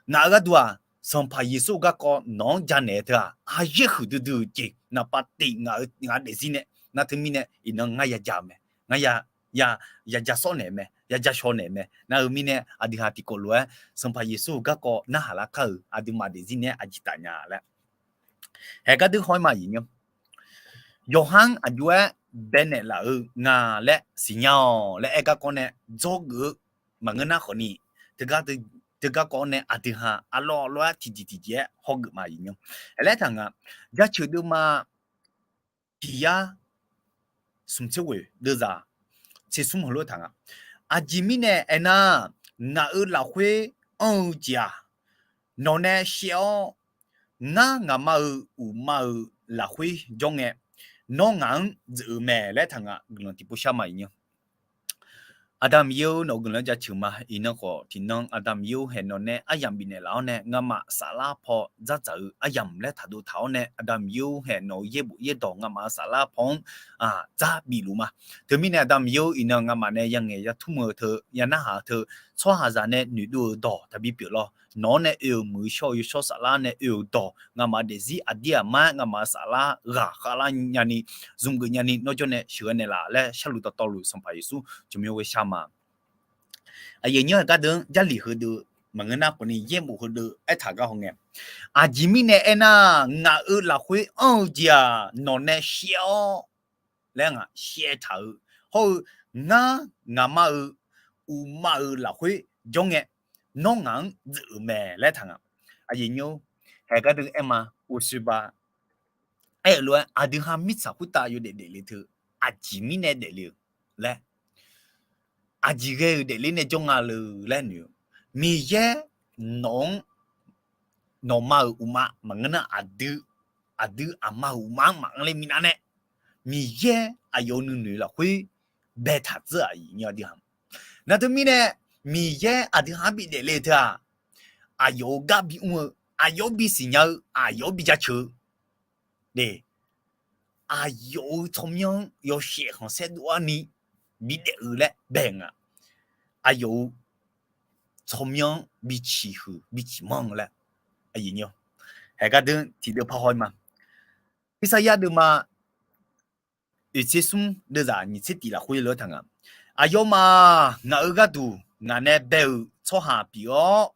Ngaq-euq gharduq-aq, Sanqpaq Yeqsur-euq garkawv nawq-anr janaeq-eu teu-aq, aryaer huiqdui dui-eu jeq naqpav tif ngaq-eu ngaq daefzir nae. Nar teumirnae iqnan ngar ya ja-eu mae. Ngar ya, ya, ya ja sawr naeq mae, ya ja shaw naeq mae. Nar-eu mirnae aqdui ha tiqkawv lof-aer Sanqpaq Yeqsur-euq garkawv narhaq lar kar-euq aqduimaf daefzir nae-aer aqjeq taf nya laer. Haeq gardui haw-aer ma aqyuif nymr. Yawqha-anr aqjox-aer baenaeq laf-eu nga laer siqnya-awq laer aer garkawv nae dzawgeuf-eu maqngeur nar khawfni, teugar teugar kawv-awr nae aqdui ha arlawr lof-aer tiqjeq tiqjeq-aer hawgeuf ma aqyuif nymr. Aerlaer taq nga, jaceuq deuvma tiq yar smq tser ghoeq deuvzaq tser smr heulof taq nga. Aqjeq mirnae aernar, ngaq-euq lafkhoer anr-eu jeq-aq, nawq nae shaev-awr, ngar ngaqma-euq uqma-euq lafkhoer jawr ngae, nawr ngaq-anr dzeuf-eu mae laer taq nga. Guiqlanq tiqpov shar ma aqyuif nymr. Aqda Miqyaer-or, nawq-eu guiqlanq-anr jaceuq ma. Iqnan khawf tiqnan Aqda Miqyaer-or, haeq nawq nae aryamq bifnaeq laf-awr nae ngamaf saflar paw dzardzaq-eu aryamq laer taqdov taq-awr nae, Aqda Miqyaer-or, haeq nawq-eu yaerbof yaerdawq ngamaf-euq saflar paw-anr dzar bifluf ma. Teumirnae Aqda Miqyaer-or, iqnan ngamaf nae yangaeq yatmr-eu teu, yanarhaq-eu teu, tsawrhaqzaq nae noeqdov-euq dawq taqbi pyeuf lawr. Nawq-anr nae oe-euq muiq-eu shawr-eu yawshawr saflar nae oe-euq dawq ngamaf daefzir aqdir aqmar ngamaf-euq saflar ghaq khavlar nyani, zmq geuf nyani nawr jawr nae sheuqghae naeqlaf laer sharluf dawqtawvluf Sanqpaq Yeqsur jmq-awr ghoe shar ma. Aqyuif nymr, haeq gardui-anr Jarlif heudeuq maqngeur nar khawfni, yaerbof heudeuq aertaq gar haw ngae, aqjeq mirnae aernar, ngaq-euq lafkhoer anr-eu jeq-aq, nawq nae shaev-awr laer ngaq shaev taq-eu hawr-eu, ngar ngaqma-euq uqma-euq lafkhoer jawr ngae, nawr ngaq-anr dzeuf-euq mae laer taq nga. Aqyuif nymr, haeq gardui aer ma, uqshoe ba aer-euq lof-aer aqdui ha mirtsaq khoertav yawdaef daefle teu, aqjeq mirnae daefle-euq laer, aqjeq ghae-euq daefle nae jawr nga le laer noeq-eu, Miqyaer nawq-anr nawqma-euq uqma maqngeur nar, aqdui, aqdui aqma-euq uqma-anr maqanr ler minav nae, Miqyaer aqyawf-euq nuinoeq lafkhoer baetaq dzeur-aq, aqyuif nymr aqdui ha. Nar teumirnae, Miqyaer aqdui ha-anr bidaef le teu-aq, aqyawf-euq gar bimr-eu, aqyawf-anr bisiqnya-eu, aqyawf-anr bijaceuq-eu, de, aqyawf-euq tsawrmyanr-anr yawshaef khanqsaer dov-ar ni bidaef-eu laer bae nga. Aqyawf-euq tsawrmyanr-anr biciq huiq biciq manr-eu laer, aqyuif nymr, haeq gardui tiqdeuv parhaw-ir ma. Irsaqyar deuvma oeqtser smr deuvzaq nyiq tser tiq lafkhoer lof-aer taq nga. Aqyawfmaf-aq, ngaq-euq gharduq ngaq nae bae-euq tsawrhaq pyeuf-awr,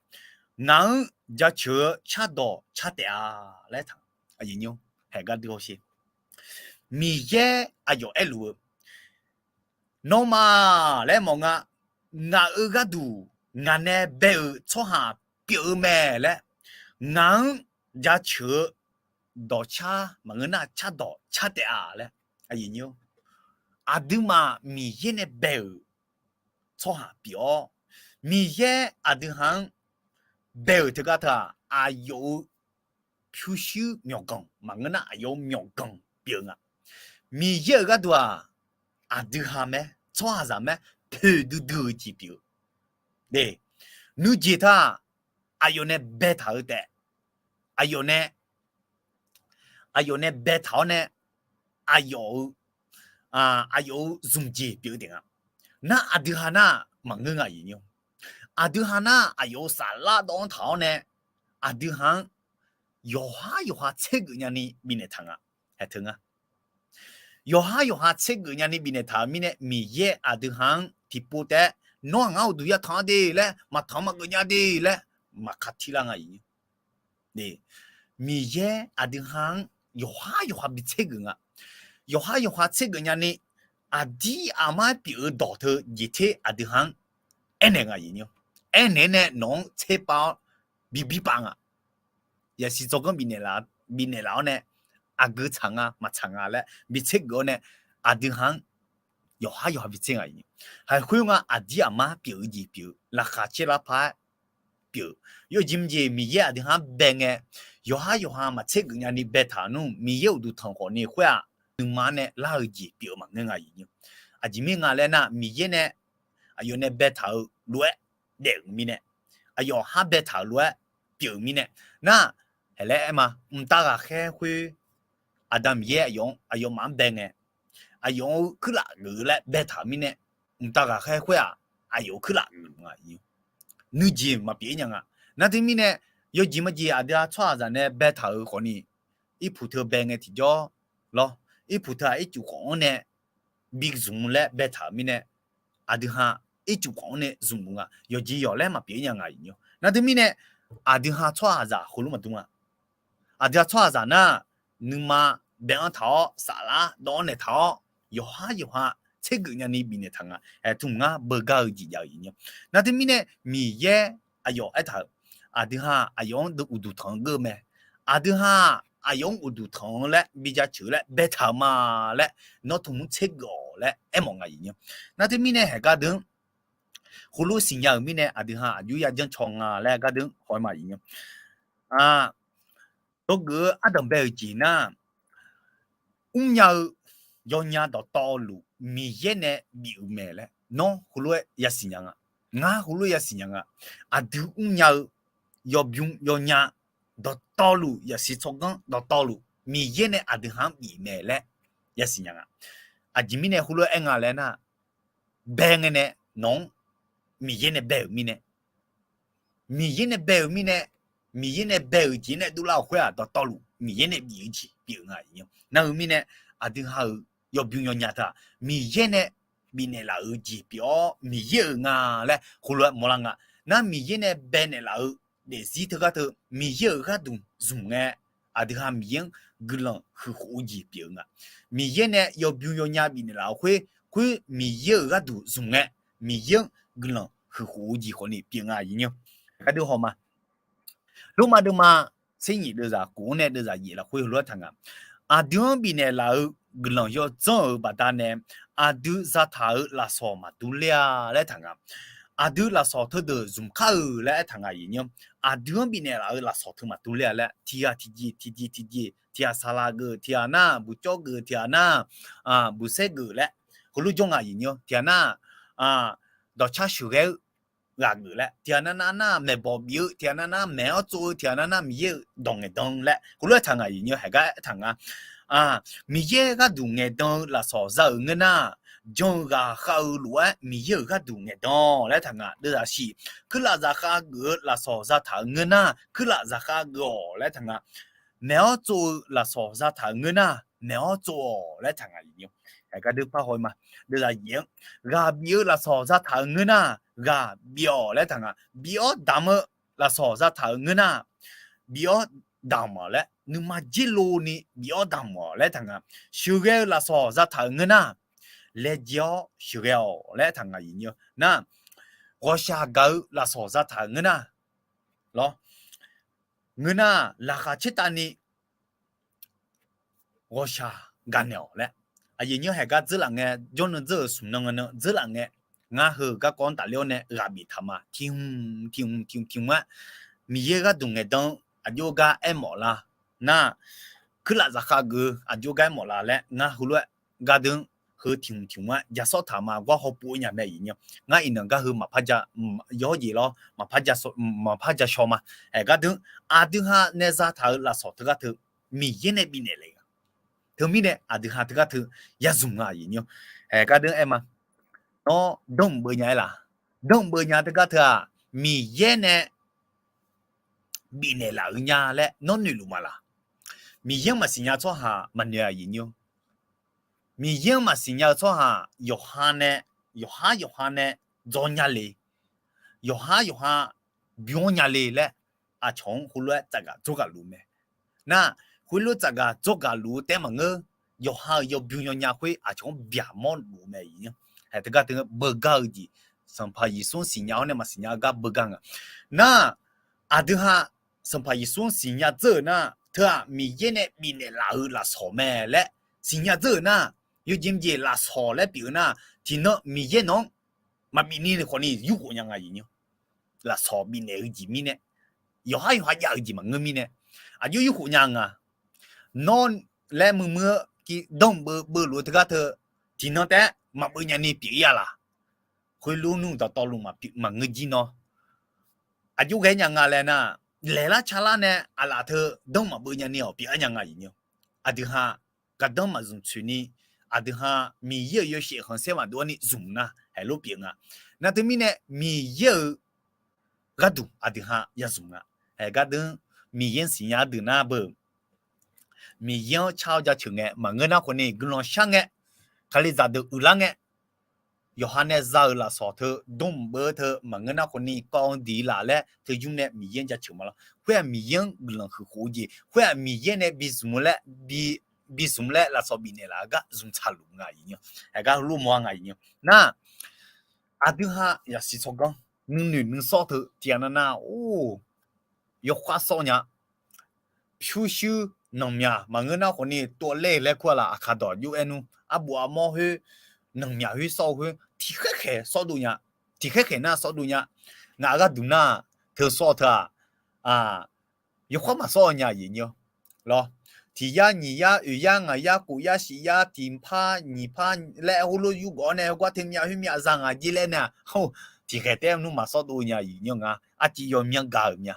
ngaq-anr jaceuq-eu cardawq car taef-a laer taq. Aqyuif nymr, haeq gardui hawsher. Miqyaer aqyawf aerluf-eu, nawmaf laer mawf nga, ngaq-euq gharduq ngaq nae bae-euq tsawrhaq pyeuf-eu mae laer, ngaq-anr jaceuq-eu dawqcar maqngeur nar cardawq car taef-a laer. Aqduimaf Miqyaer nae bae-euq tsawrhaq pyeuf-awr, Miqyaer aqdui ha-anr bae-euq teugar teu-aq, aqyawf-euq pyurshuir myawqganq maqngeur nar aqyawf-euq myawqganq pyeuf-eu nga. Miqyaer-euq gharduq-aq, aqdui ha mae, tsawrhaqzaq mae, poeqdui dui-eu jeq pyeuf-eu. Nuijeq teu-aq, aqyawf nae baetaq-eu taef, aqyawf nae, aqyawf nae baetaq-awr nae, aqyawf-eu, aqyawf-euq zmqjeq pyeuf-eu taef nga. Nar aqdui ha nar maqngeur nga aqyuif nymr. Aqdui ha nar aqyawf-euq saflar dawv-anr taq-awr nae, aqdui ha-anr yawqhar yawqha tsergeuf nyani bifnaeq taq nga. Haeq teu nga. Yawqhar yawqha tsergeuf nyani bifnaeq taq-euq mirnae, Miqyaer aqdui ha-anr tiqpov taef-aer, nawr-aq ngar uqduq yatanq-a de laer, maqtanq maqgeuf nya de laer, maqka tirlar nga aqyuif nymr. Miqyaer aqdui ha-anr yawqhar yawqha bi tsergeuf nga. Yawqhar yawqha tsergeuf nyani, aqdir aqmar pyeuf-eu dawq teu jeq ter aqdui ha-anr aernaeq nga aqyuif nymr. Aernaeq-aer nae nawq-anr tserpav-awr bi birpav nga. Yasiq tsawrganr bifnaeq laf-awr nae, aqgeu tsaq nga maqtsaq nga laer bi tsergeuf-awr nae, aqdui ha-anr yawqhar yawqha bi tser nga aqyuif nymr. Haeq khoer nga aqdir aqmar pyeuf-eu jeq pyeuf-eu, laqkhaq caer lar par-aer pyeuf-eu. Yawjeq mqjeq Miqyaer aqdui ha-anr bae ngae, yawqhar yawqha maqtsergeuf nyani baetaq nmr, Miqyaer uqduq tanq khawfni khoer-aq, nuima-anr nae lar-eu jeq pyeuf-eu maqngeur nga aqyuif nymr. Aqjeq mirnae nga laer nar, Miqyaer nae aqyawf nae baetaq-euq lof-aer daef-euq mirnae, aqyawf har baetaq-euq lof-aer pyeuf-euq mirnae, nar, haeq laer aer ma, mqtav ghaqkhaer khoer Aqda Miqyaer aqyawf-anr, aqyawfmaf-anr bae ngae, aqyawf-euq kuirlaf geuf laer baetaq-euq mirnae, mqtav ghaqkhaer khoer-aq, aqyawf-euq kuirlaf geuf nga. Nuijeq maqpyeuf-ir nya nga. Nar teumirnae, yawjeq majeq aqdui-aq tsawrhaqzaq nae baetaq-euq khawfni, irpuq teu bae ngae tiqjawr lawr, irpuq teu-aq ircuf khawf-anr nae bi zmq laer baetaq-euq mirnae, aqdui ha ircuf khawf-anr nae zmq nga. Yawqjeq yawq laer maqpyeuf-ir nya nga. Nar teumirnae, aqdui ha tsawrhaqzaq heulof maqdmr-a. Aqdui ha tsawrhaqzaq nar, nuima bae-anr taq-awr, saflar dawv-anr naeq taq-awr, yawqhar yawqha tsergeuf nyani bifnaeq taq nga. Aertmq ngar beugar-eu jeq jav-eu iq nya. Nar teumirnae, Miqyaer aqyawf aertaq-euq, aqdui ha aqyawf-anr uqduq tanq-eu geur mae. Aqdui ha aqyawf-anr uqduq tanq-eu laer bi jaceuq laer baetaq-eu ma laer, nawr tmq mr tsergeuf-awq laer aermawf nga iq nya. Nar teumirnae, haeq gar deuq-anr heulof siqnya-euq mirnae, aqdui ha aqjox yajanr caw nga laer gar deuq-anr haw-aer ma iq nya. Dawrgeuf-eu ardanq bae-euq jeq nar, mrnya-eu yawnya dawqtawvluf Miqyaer nae bif-euq mae laer nawr heulof-aer yasiq nya nga. Ngar heulof-aer yasiq nya nga. Aqdui mrnya-eu yawbym yawnya dawqtawvluf, yasiq tsawrganr dawqtawvluf Miqyaer nae aqdui ha-anr bif mae laer yasiq nya nga. Aqjeq mirnae heulof-aer aer nga laer nar, bae ngae nae nawq-anr Miqyaer nae bae-euq mirnae, Miqyaer nae bae-euq mirnae, Miqyaer nae bae-euq jeq nae dovlar-euq khoer-aq, dawqtawvluf Miqyaer nae bif-eu jeq pyeuf nga iq nya. Nar-eu mirnae, aqdui ha-euq yawbym yawnya teu-aq, Miqyaer nae bifnaeq laf-euq jeq pyeuf-awr Miqyaer-euq nga laer heulof-aer mawrlar nga. Nar Miqyaer nae baenaeq laf-eu daefzir teugar teu Miqyaer-euq gharduq zmq ngae, aqdui ha Miqyaer-anr guiqlanq huiqkhof-eu jeq pyeuf-eu nga. Miqyaer nae yawbym yawnya bifnaeq laf-euq khoer, khoer Miqyaer-euq gharduq zmq ngae, Miqyaer-anr guiqlanq huiqkhof-eu jeq khawfni pyeuf nga iq nya. Aqdui haw ma, Lormav deuvma tser nyiq deuvzaq khof-anr nae deuvzaq yaef lafkhoer heulof-aer taq nga. Aqdui-anr bifnaeq laf-euq guiqlanq yawdzanr-euq baqdanae, aqdui zataq-euq lafsawq maqdur ler-a laer taq nga. Aqdui lafsawq teudeuq zmq kar-euq laer aertaq nga iq nya. Aqdui-anr bifnaeq laf-euq lafsawq teu maqdur ler-a laer, tiqghaq tiqjeq, tiqjeq tiqjeq, tiqghaq saqlaq geuf, tiqghaq nar buqcawv geuf, tiqghaq nar buqsaer geuf laer heulof jawr nga iq nya. Tiqghaq nar dawqcar sheuqghae-eu ghaq geuf laer, tiqghaq nar nar nar maeqbawq bif-eu, tiqghaq nar nar maeq-awr tsov-eu, tiqghaq nar nar Miqyaer-euq dawq ngaeqdan laer heulof-aer taq nga iq nya. Haeq gar aertaq nga. Miqyaer gharduq ngaeqdan-eu lafsawq za-euq ngeur nar, jan-eu ghaqkhav-eu lof-aer Miqyaer-euq gharduq ngaeqdan laer taq nga. Deuvzaq shiq, kuirlaf zaqkhav geuf-eu lafsawq zataq-euq ngeur nar, kuirlaf zaqkhav geuf-awq laer taq nga. Maeq-awr tsov-eu lafsawq zataq-euq ngeur nar, maeq-awr tsov-awq laer taq nga iq nya. Haeq gar deuq par haw-eu ma. Deuvzaq yaef-anr, ghaq bif-eu lafsawq zataq-euq ngeur nar, ghaq bif-awq laer taq nga. Bif-awr damq-eu lafsawq zataq-euq ngeur nar, bif-awr damq-awq laer, nuima dzer lov ni bif-awr damq-awq laer taq nga. Sheuqghae-eu lafsawq zataq-euq ngeur nar, laejae-awr sheuqghae-awq laer taq nga iq nya. Nar, ghawqshaq gaq-eu lafsawq zataq-euq ngeur nar, lawr, ngeur nar, laqkhaq caertavni ghawqshaq gaqnaeq-awq laer. Aqyuif nymr haeq gar dzeurlaf ngae, jawrnan dzeur-euq smq nan nan dzeurlaf ngae, ngar heu garkawv-anr tafler-awr nae ghaq biftaq ma. Tiq hmq tiq hmq tiq hmq tiq hmq-aer, Miqyaer gharduq ngaeqdan-eu aqjox gar aermawf la. Nar, kuirlaf zaqkhav geuf-eu aqjox gar aermawf la laer ngar heulof-aer gardeuq-anr heu tiq hmq tiq hmq-aer jasawr taq ma. Gar hawpov-eu nya mae iq nya. Ngar iqnan gar heu maqpar ja, yawr jeq lawr, maqpar ja shaw ma. Aer gardeuq-anr aqdui ha nae zataq-euq lafsawq teugar teu Miqyaer nae bifnaeq le-a. Teumirnae aqdui ha teugar teu ya zmq nga iq nya. Aer gardeuq-anr aer ma. Nawr danmq beuv nya-aer laq? Danmq beuv nya teugar teu-aq, Miqyaer nae bifnaeq laf-eu nya laer nawr noeqluf ma laq? Miqyaer-anr maqsiq nya tsawrhaq maqnoeq-a iq nya. Miqyaer-anr maqsiq nya-eu tsawrhaq yawqha nae, yawqhar yawqha nae dzaw nya le, yawqhar yawqha bymr nya le laer aqcawq-anr khoerlof-aer tsafgaq dzawrgaq luf mae. Nar, khoerlof tsafgaq dzawrgaq luf-eu taef maqngeur, yawqha-euq yawbym yawnya khoer aqcawq-anr byaqmawr luf mae iq nya. Aer teugar teu beugar-eu jeq, Sanqpaq Yeqsur-anr siqnya-awr nae maqsiq nya-eu gar beugar nga. Nar, aqdui ha Sanqpaq Yeqsur-anr siqnya dzeur-euq nar, teu-aq Miqyaer nae bifnaeq laf-eu lafsawq mae laer siqnya dzeur-euq nar, yawjeq mqjeq lafsawq laer pyeuf-eu nar, tiqnan Miqyaer nawq-anr maqbif ni khawfni yurkhof nya nga iq nya. Lafsawq bifnaeq-eu jeq mirnae, yawqhar yawqha jav-eu jeq maqngeur mirnae, aqjox yurkhof nya nga. Nawr laer muiq muiq-eu ki danmq beuv beuv luf-eu teugar teu, tiqnan taef-aer maqbeuv nya ni pyeuf-ir-a laq? Khoerlof nmr dawqtawvluf maqpyeuf maqngeur jir nawr, aqjox ghae nya nga laer nar, laeqlar calar nae aqlaf teu danr maqbeuv nyani-awq pyeuf-aer nya nga iqnyir. Aqdui ha gardanr maqzmq tsoeqni, aqdui ha Miqyaer-euq yawshaef khanqsaer maqdov-aer ni zmq nar haeq lof pyeuf nga. Nar teumirnae Miqyaer-euq gharduq aqdui ha ya zmq nga. Haeq gardanr Miqyaer siqnya deuq nar beu, Miqyaer-anr car-awr jaceuq ngae maqngeur nar khawfni guiqlanq shar ngae, Kalizaq deuq uiqlar ngae, yawqha nae za-euq lafsawq teu dmr beu teu maqngeur nar khawfni kawv-anr diq laf laer teu yur nae Miqyaer-anr jaceuq ma lawr. Khoer-aq Miqyaer-anr guiqlanq huiqkhof-eu jeq, khoer-aq Miqyaer nae bi zmq laer, bi zmq laer lafsawq bifnaeq laf-eu gar zmq tsaqluf nga iqnyir. Haeq gar lof mawr-a nga iqnyir. Nar aqdui ha yasiq tsawrganr nuinoeq nuisawr teu tiqghaq navnav or, yawkhav sawr nya, pyurshuir nanqmyaq maqngeur nar khawfni tov-a ler laer kur-a laf aqkaq dawq jov-aer nmr arbof armawr khoer, nanqmyaq khoer sawr-eu khoer tiqkhaer khaeq sawr dov nya, tiqkhaer khaeq nar sawr dov nya. Ngaq gharduq nar teu sawr-eu teu-aq, yawkhav maqsawr-eu nya iqnyir lawr. Tiq yar nyiq yar oeq yar ngaq yar kof yar shif yar tiqpar nyiqpar laer heulof yurgawv-awr nae heugar teu myav khoer myav za ngaq jir laer nae, tiqkhaeq taef-aer nmr maqsawr dov nya iqnyir nga. Arciv yawmyan gaq-euq mya,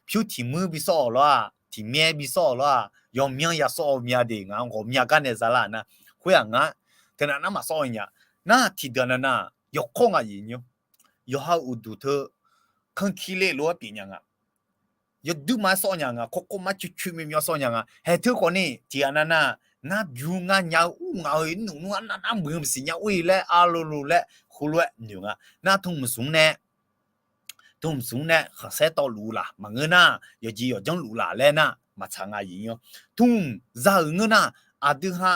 pyur tiq muir bi sawr-awq lawr-aq, tiq myaer bi sawr-awq lawr-aq, yawmyan ya sawr-eu mya de ngaq ghawqmya gar nae za lar nar, khoer-aq ngar teu nav nar maqsawr-eu nya. Nar tiqdeuq navnav yawkawr nga iqnyir. Yawqha-euq uqduq teu kanrkir ler lof-aer pyeuf nya nga. Yawduir ma-aer sawr nya nga, kawrkawr ma coeq coeq myawmyawr sawr nya nga. Haeq teu khawfni tiqghaq navnav ngar bymr ngar nya-eu ur ngaq-eu irnmq nmr arnav nar muiq-eu maqsiq nya ur-ir laer arlolo laer heulof-aer noeq nga. Nar tmqmq zmq nae, tmqmq zmq nae khanqsaer tawvluf-eu laf maqngeur nar, yawqjeq yawqjanr luf laf laer nar maqtsaq nga iqnyir. Tmqmq za-euq ngeur nar, aqdui ha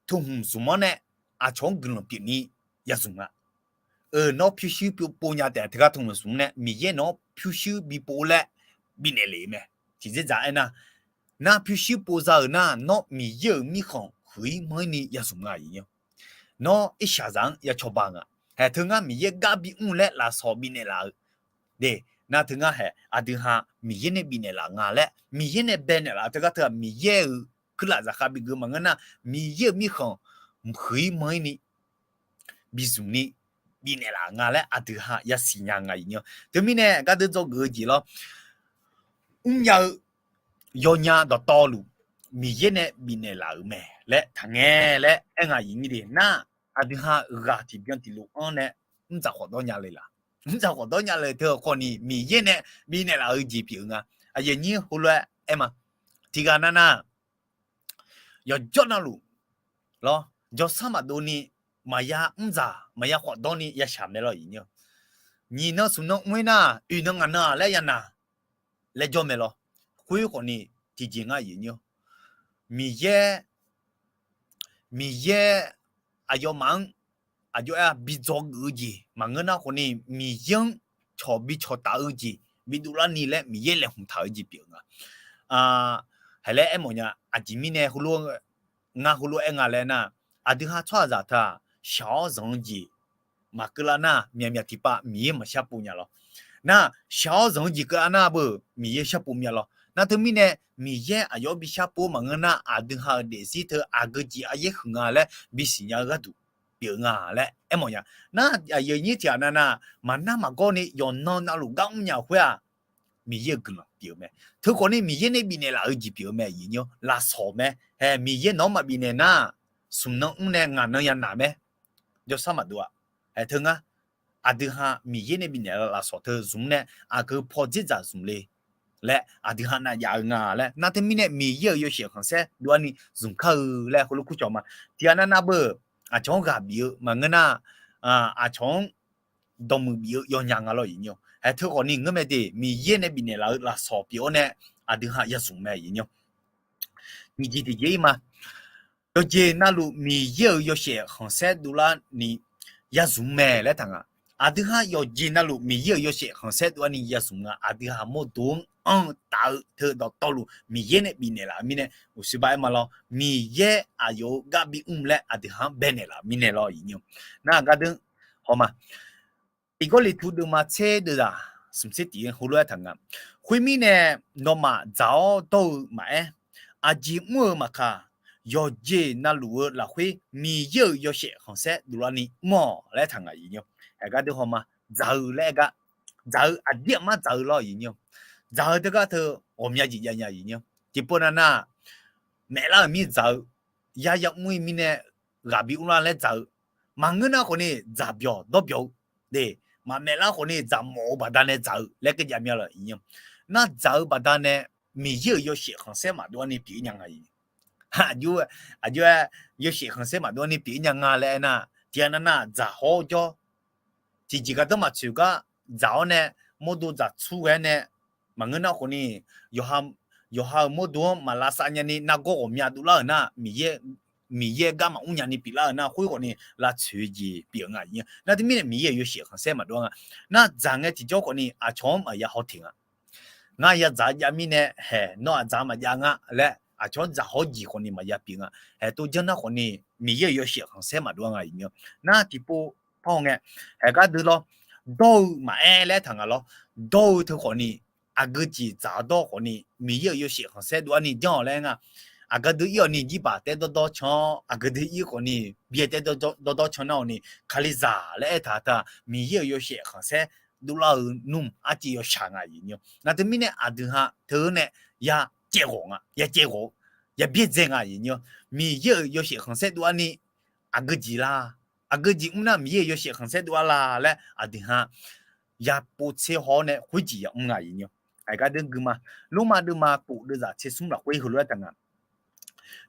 tmqmq zmq-anr nae aqcawq-anr guiqlanq pyeufni ya zmq nga. Nawr pyurshuir pov nya taef teugar tmqmq zmq nae Miqyaer nawq-anr pyurshuir bipov laer bifnaeq lef-eu mae. Tiqjeq dzaq aernar, nar pyurshuir pov za-euq nar nawr Miqyaer-euq mirkhanq huiq-ir manr-ir ni ya zmq nga iqnyir. Nawr irshaqzaq-anr ya cawba nga. Haeq teu ngar Miqyaer gar bimr laer lafsawq bifnaeq laf-eu de. Nar teu ngar haeq aqdui ha Miqyaer nae bifnaeq laf nga laer, Miqyaer nae baenaeq laf-eu teugar teu-aq Miqyaer-euq kuirlaf zaqkhav bigeuf maqngeur nar, Miqyaer-euq mirkhanq huiq-ir manr-ir ni bizmq ni bifnaeq laf nga laer aqdui ha yasiq nya nga iqnyir. Teumirnae gardeuv dzawgeuf-eu jeq lawr, mrnya-eu yawnya dawqtawvluf Miqyaer nae bifnaeq laf-euq mae laer taqngae laer aer nga iqnyir de. Nar aqdui ha ghaq tiqbyan tiqlof-anr nae mrdzaq khawf dawr nya le laf. Mrdzaq khawf dawr nya le teu khawfni Miqyaer nae bifnaeq laf-eu jeq pyeuf-eu nga. Aqyuif aqnyir heulof-aer aer ma. Tiqghaq navnav yawqjawr navluf lawr, jawrsar maqdov ni maqya mrdzaq maqya khawf dawr ni ya shaq mae lawr iqnyir. Nyiq nan smq nan mr-ir nar, oeq nan ngaq nan-aq laer ya naq laer jawr mae lawr. Khoer khawfni tiqjeq ngar iqnyir. Miqyaer, Miqyaer aqyawfmaf-anr aqjox-aer bi dzawgeuf-eu jeq maqngeur nar khawfni Miqyaer-anr cawq bi cawqtaf-eu jeq bi dovlar ni laer Miqyaer laeqhmq taq-eu jeq pyeuf nga. Haiq laer aermawf nya. Aqjeq mirnae heulof ngar heulof-aer nga laer nar, aqdui ha tsawrhaqzaq teu-aq shaq-awr zanq-eu jeq maqkeuv lar nar, myaqmyaq tiqpav Miqyaer maqshar pov nya lawr. Nar shaq-awr zanq-eu jeq keuv-a nar beu Miqyaer shar pov mya lawr. Nar teumirnae Miqyaer aqyawf-anr bi shar pov-eu maqngeur nar, aqdui ha-euq daefzir teu aqgeu jeq aryaer huiq nga laer bisiq nya-eu gharduq pyeuf nga laer aermawf nya. Nar aqyuif aqnyir tiqghaq navnav maqnar maqgawr ni yawqnan navluf gar mrnya khoer-aq, Miqyaer-euq guiqlanq pyeuf-eu mae. Teukhawf ni Miqyaer nae bifnaeq laf-eu jeq pyeuf-eu mae iqnyir. Lafsawq mae. Haeq Miqyaer nawq-anr maqbifnaeq nar, smq nan mr nae ngaq nan ya naq mae. Jawrsar maqdov-aq. Haeq teu ngar aqdui ha Miqyaer nae bifnaeq laf lafsawq teu zmq nae aqgeu paw dzerdzaq zmq le laer aqdui ha navjav-eu nga laer nar teumirnae Miqyaer-euq yawshaef khanqsaer dov-ar ni zmq kar-eu laer heulof kur cawq ma. Tiqghaq navnav beu aqcawq-anr ghaq bif-eu maqngeur nar, aqcawq-anr dawqmuiq bif-eu yawnya nga lawr iqnyir. Haeq teukhawf ni ngeur mae de, Miqyaer nae bifnaeq laf-eu lafsawq pyeuf-awr nae aqdui ha ya zmq mae iqnyir. Nyiq jeq tiqjeq-ir ma. Yawqjeq navluf Miqyaer-euq yawshaef khanqsaer dovlar ni ya zmq mae laer taq nga. Aqdui ha yawqjeq navluf Miqyaer-euq yawshaef khanqsaer dov-ar ni ya zmq nga. Aqdui ha mawrdo-anr anr-eu taf-eu teu dawqtawvluf Miqyaer nae bifnaeq laf-eu mirnae uqsir ba aer ma lawr. Miqyaer aqyawf-euq gar bimr laer aqdui ha-anr baenaeq laf-eu mirnae lawr iqnyir. Nar gardeur hawma. Tiq Gawrliqtu deuvma tser deuvzaq smq tser tiq heulof-aer taq nga. Khoermirnae nawmaf dzaq-awr dawr-eu maqaer, aqjeq mr-eu maqkaq, yawqjeq navluf-eu lafkhoer Miqyaer-euq yawshaef khanqsaer dovlar ni mr-awq laer taq nga iqnyir. Aqgar deuq haw ma, dzaq-eu laer aer gar, dzaq-eu aqdir aqmar dzaq-eu lawr iqnyir-awr, dzaq-eu teugar teu ghawqmya jeq jav nya iqnyir-awr, tiqpov nav nar, maeflar-euq mir dzaq-eu, yaya mr-ir mirnae ghaq bi mrlar laer dzaq-eu, maqngeur nar khawfni dzaq byawq dawr byawq-eu, de, maqmaeflar khawfni dzaq mawf-eu baqdanae dzaq-eu laer keuv jav mya lawr iqnyir-awr, nar dzaq-eu baqdanae Miqyaer-euq yawshaef khanqsaer maqdov-ar ni pyeuf-ir nya nga iq. Aqjox-aer, aqjox-aer yawshaef khanqsaer maqdov-ar ni pyeuf-ir nya nga laer aernar, tiqghaq nav nar dzaq hawr-awr jawr, tiqjeq gardanr maqtsoeq gar dzaq-awr nae, mawrdo dzaq tsur ghae-aer nae, maqngeur nar khawfni, yawqha-euq mawrdo-anr maq lavsav nyani nargawr ghawqmya dovlar-euq nar, Miqyaer, Miqyaer gar maqmr nyani pyeuflar-euq nar, khoer khawfni lavtsoeq-eu jeq pyeuf nga iq. Nar teumirnae Miqyaer-euq yawshaef khanqsaer maqdov-ar nga. Nar dzaq ngae tiqjawr khawfni aqcawq-anr maqya haw teq nga. Ngar ya dzaq jav mirnae haeq nawr aqdzaq maqjav nga laer aqcawq-anr dzaq hawr jeq khawfni maqya pyeuf nga. Haeq tov janr nar khawfni Miqyaer-euq yawshaef khanqsaer maqdov-ar nga iq. Nar tiqpov par haw ngae, haeq gar dui lawr, dawr-eu maqaer laer taq nga lawr, dawr-eu teu khawfni, aqgeu jeq dzaq-awr dawr khawfni Miqyaer-euq yawshaef khanqsaer dov-ar ni janr-awq laer nga. Aqgeu dui ir-awq ni jirbaq taer dawrdawr can-awr, aqgeu dui ir khawfni byaer taer dawrdawr can nar-awq ni, Kalizaq laer aertaq teu-aq, Miqyaer-euq yawshaef khanqsaer dovlar-eu nmr arciv yawshaq nga iq. Nar teumirnae aqdui ha teu nae ya caev ghawq nga, ya caev ghawq-eu, ya byaerdzae nga iq. Miqyaer-euq yawshaef khanqsaer dov-ar ni aqgeu jeq la, aqgeu jeq mr nar Miqyaer-euq yawshaef khanqsaer dov-ar la laer aqdui ha ya povtser haw-awr nae khoerjeq ya mr nga iq. Aqgar deuq gui ma, Lormav deuvma kof deuvzaq tser smr lafkhoer heulof-aer taq nga.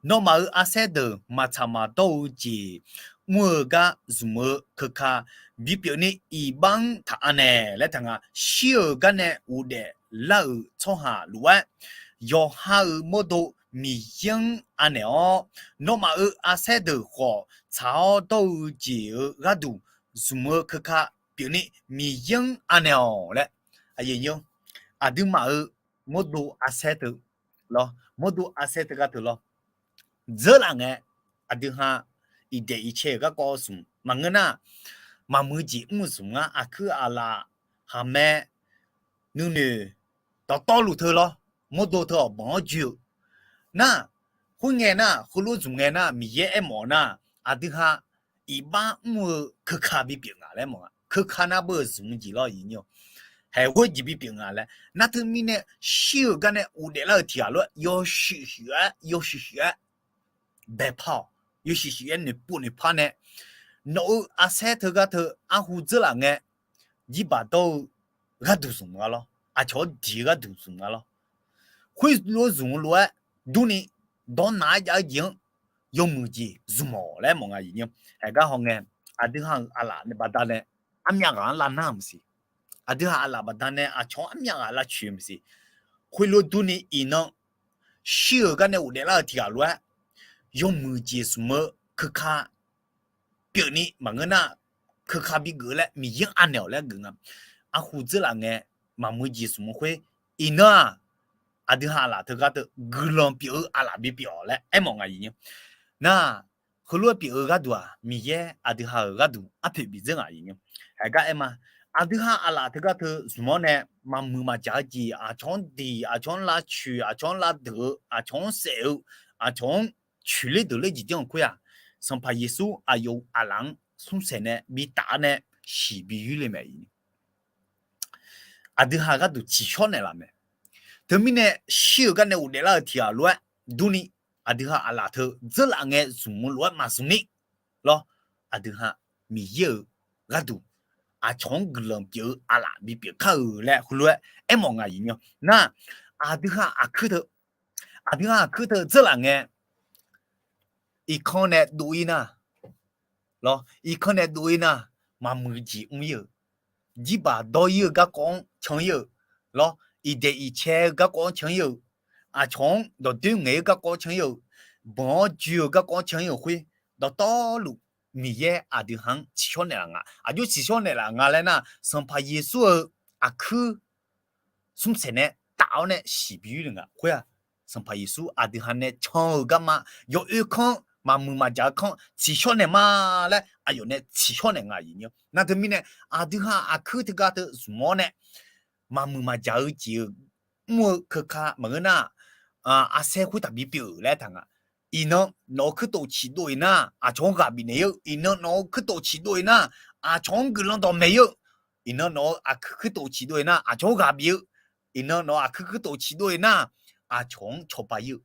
Nawmaf-euq arsaer deuq maqtsaq maqdawr-eu jeq mr-eu gar zmq-eu keuka bipyeuf ni iqbax-anr taq anaeq laer taq nga. Shir-euq gar nae ghofdaef lar-euq tsawrhaq lof-aer, yawqha-euq mawrdo Miqyaer-anr anaeq-awr, nawmaf-euq arsaer deuq khawf tsaq-awr dawr-eu jeq-euq gharduq zmq-eu keuka pyeufni Miqyaer-anr anaeq-awq laer. Aqduimaf-euq mawrdo arsaer teu lawr, mawrdo arsaer teugar teu lawr, dzeurlaf ngae, aqdui ha iqdaeq iqcae-euq garkawv zmq maqngeur nar, maqmuiq jeq mr-eu zmq ngar aqkuir aqlaf, haqmae, nuinoeq, dawqtawvluf teu lawr, mawrdo teu-awq banq-awr joe-eu nar, khoerngae nar, heulof zmq ngae nar, Miqyaer aermawf nar, aqdui ha iqbax mr-eu keuka bipyeuf nga laer mawf nga. Keuka nar beu-eu zmq jeq lawr iq. Haeq ghoer jeq bipyeuf nga laer. Nar teumirnae shir-euq gar nae ghofdaef lar-euq tiq ghaq lof-aer yawshuif shuif-aer, yawshuif shuif-aer baepar-awq. Yawshuif shuif-aer noeqpov noeqpar nae, nawq-euq arsaer teugar teu arhu dzeurlaf ngae, jirbaq dawr-eu gharduq zmq nga lawr. Aqcawq-anr diq-eu gharduq zmq nga lawr. Khoerlof zmq-eu lof-aer durni, dawr naq-aer jav-eu jeq-anr yawmuiq jeq zmq-awq laer mawf nga iq. Haeq gar hawngae, aqdui ha-euq aqlaf nae baqdanae armyav ghaq-anr lavnar-euq maqsiq. Aqdui ha aqlaf baqdanae aqcawq-anr armyav ghaq lavtsoeq-eu maqsiq. Khoerlof durni iqnan shir-euq gar nae ghofdaef lar-euq tiq ghaq lof-aer yawmuiq jeq zmq-eu keuka pyeufni maqngeur nar, keuka bigeuf laer Miqyaer-anr anaeq-awq laer geuf nga. Arhu dzeurlaf ngae, maqmuiq jeq zmq-eu khoer, iqnan-aq, aqdui ha aqlaf teugar teu guiqlanq pyeuf-eu aqlaf bipyeuf-awq laer aermawf nga iq. Nar, heulof-aer pyeuf-eu gharduq-aq, Miqyaer aqdui ha-euq gharduq arpoeq bidzeur nga iq. Haeq gar aer ma, aqdui ha aqlaf teugar teu zmq-awr nae, maqmuiq maqjaq-eu jeq, aqcawq-anr diq, aqcawq-anr lavcoeq, aqcawq-anr lavdeuq-eu, aqcawq-anr saef-eu, aqcawq-anr coeqler deuqler jeq janr-eu khoer-aq, Sanqpaq Yeqsur aqyawf-euq aqlaf-anr smrsaeq nae bitaf-awr nae shiq bi yoer le mae iq. Aqdui ha gharduq tsiqshawr naeqlaf mae. Teumirnae shir-euq gar nae ghofdaef lar-euq tiq ghaq lof-aer durni, aqdui ha aqlaf teu dzeurlaf ngae zmq-eu lof-aer maqzmq ni lawr, aqdui ha Miqyaer-euq gharduq aqcawq-anr guiqlanq pyeuf-eu aqlaf bipyeuf kar-euq laer heulof-aer aermawf nga iq. Nar, aqdui ha aqkuir teu, aqdui ha aqkuir teu dzeurlaf ngae, irkanr nae dov-ir nar, lawr, irkanr nae dov-ir nar, maqmuiq jeq mr-ir-euq, jirbaq dawr-ir-eu garkawv-anr can-ir-euq, lawr, iqdaeq iqcae-eu garkawv-anr can-ir-euq, aqcawq-anr dawqdoer ngaeq-eu garkawv-anr can-ir-euq, banq-awr joe-eu garkawv-anr can-ir-euq khoer, dawqtawvluf Miqyaer aqdui ha-anr tsiqshawr naeqlaf nga. Aqjox tsiqshawr naeqlaf nga laer nar, Sanqpaq Yeqsur-euq aqkuir smrsaeq nae taf-awr nae shiq bi yoer le nga khoer-aq, Sanqpaq Yeqsur aqdui ha nae can-eu garma, yawoer kanr, maqmuiq maqjaq-eu kanr tsiqshawr naeq ma laer aqyawf nae tsiqshawr naeq nga iq. Nar teumirnae, aqdui ha aqkuir teugar teu zmq-awr nae, maqmuiq maqjaq-eu jeq-eu mr-eu keuka maqngeur nar, arsaer khoertaq bipyeuf-euq laer taq nga. Iqnan nawq-euq kuirtof ciqdov-iq nar, aqcawq-anr ghaq bifnaeq-ir-eu. Iqnan nawq-euq kuirtof ciqdov-iq nar, aqcawq-anr guiqlanq dawqmaeq ir-eu. Iqnan nawq-euq aqkuir kuirtof ciqdov-eu nar, aqcawq-anr ghaq bif-eu. Iqnan nawq-euq aqkuir kuirtof ciqdov-eu nar, aqcawq-anr cawba ir-eu.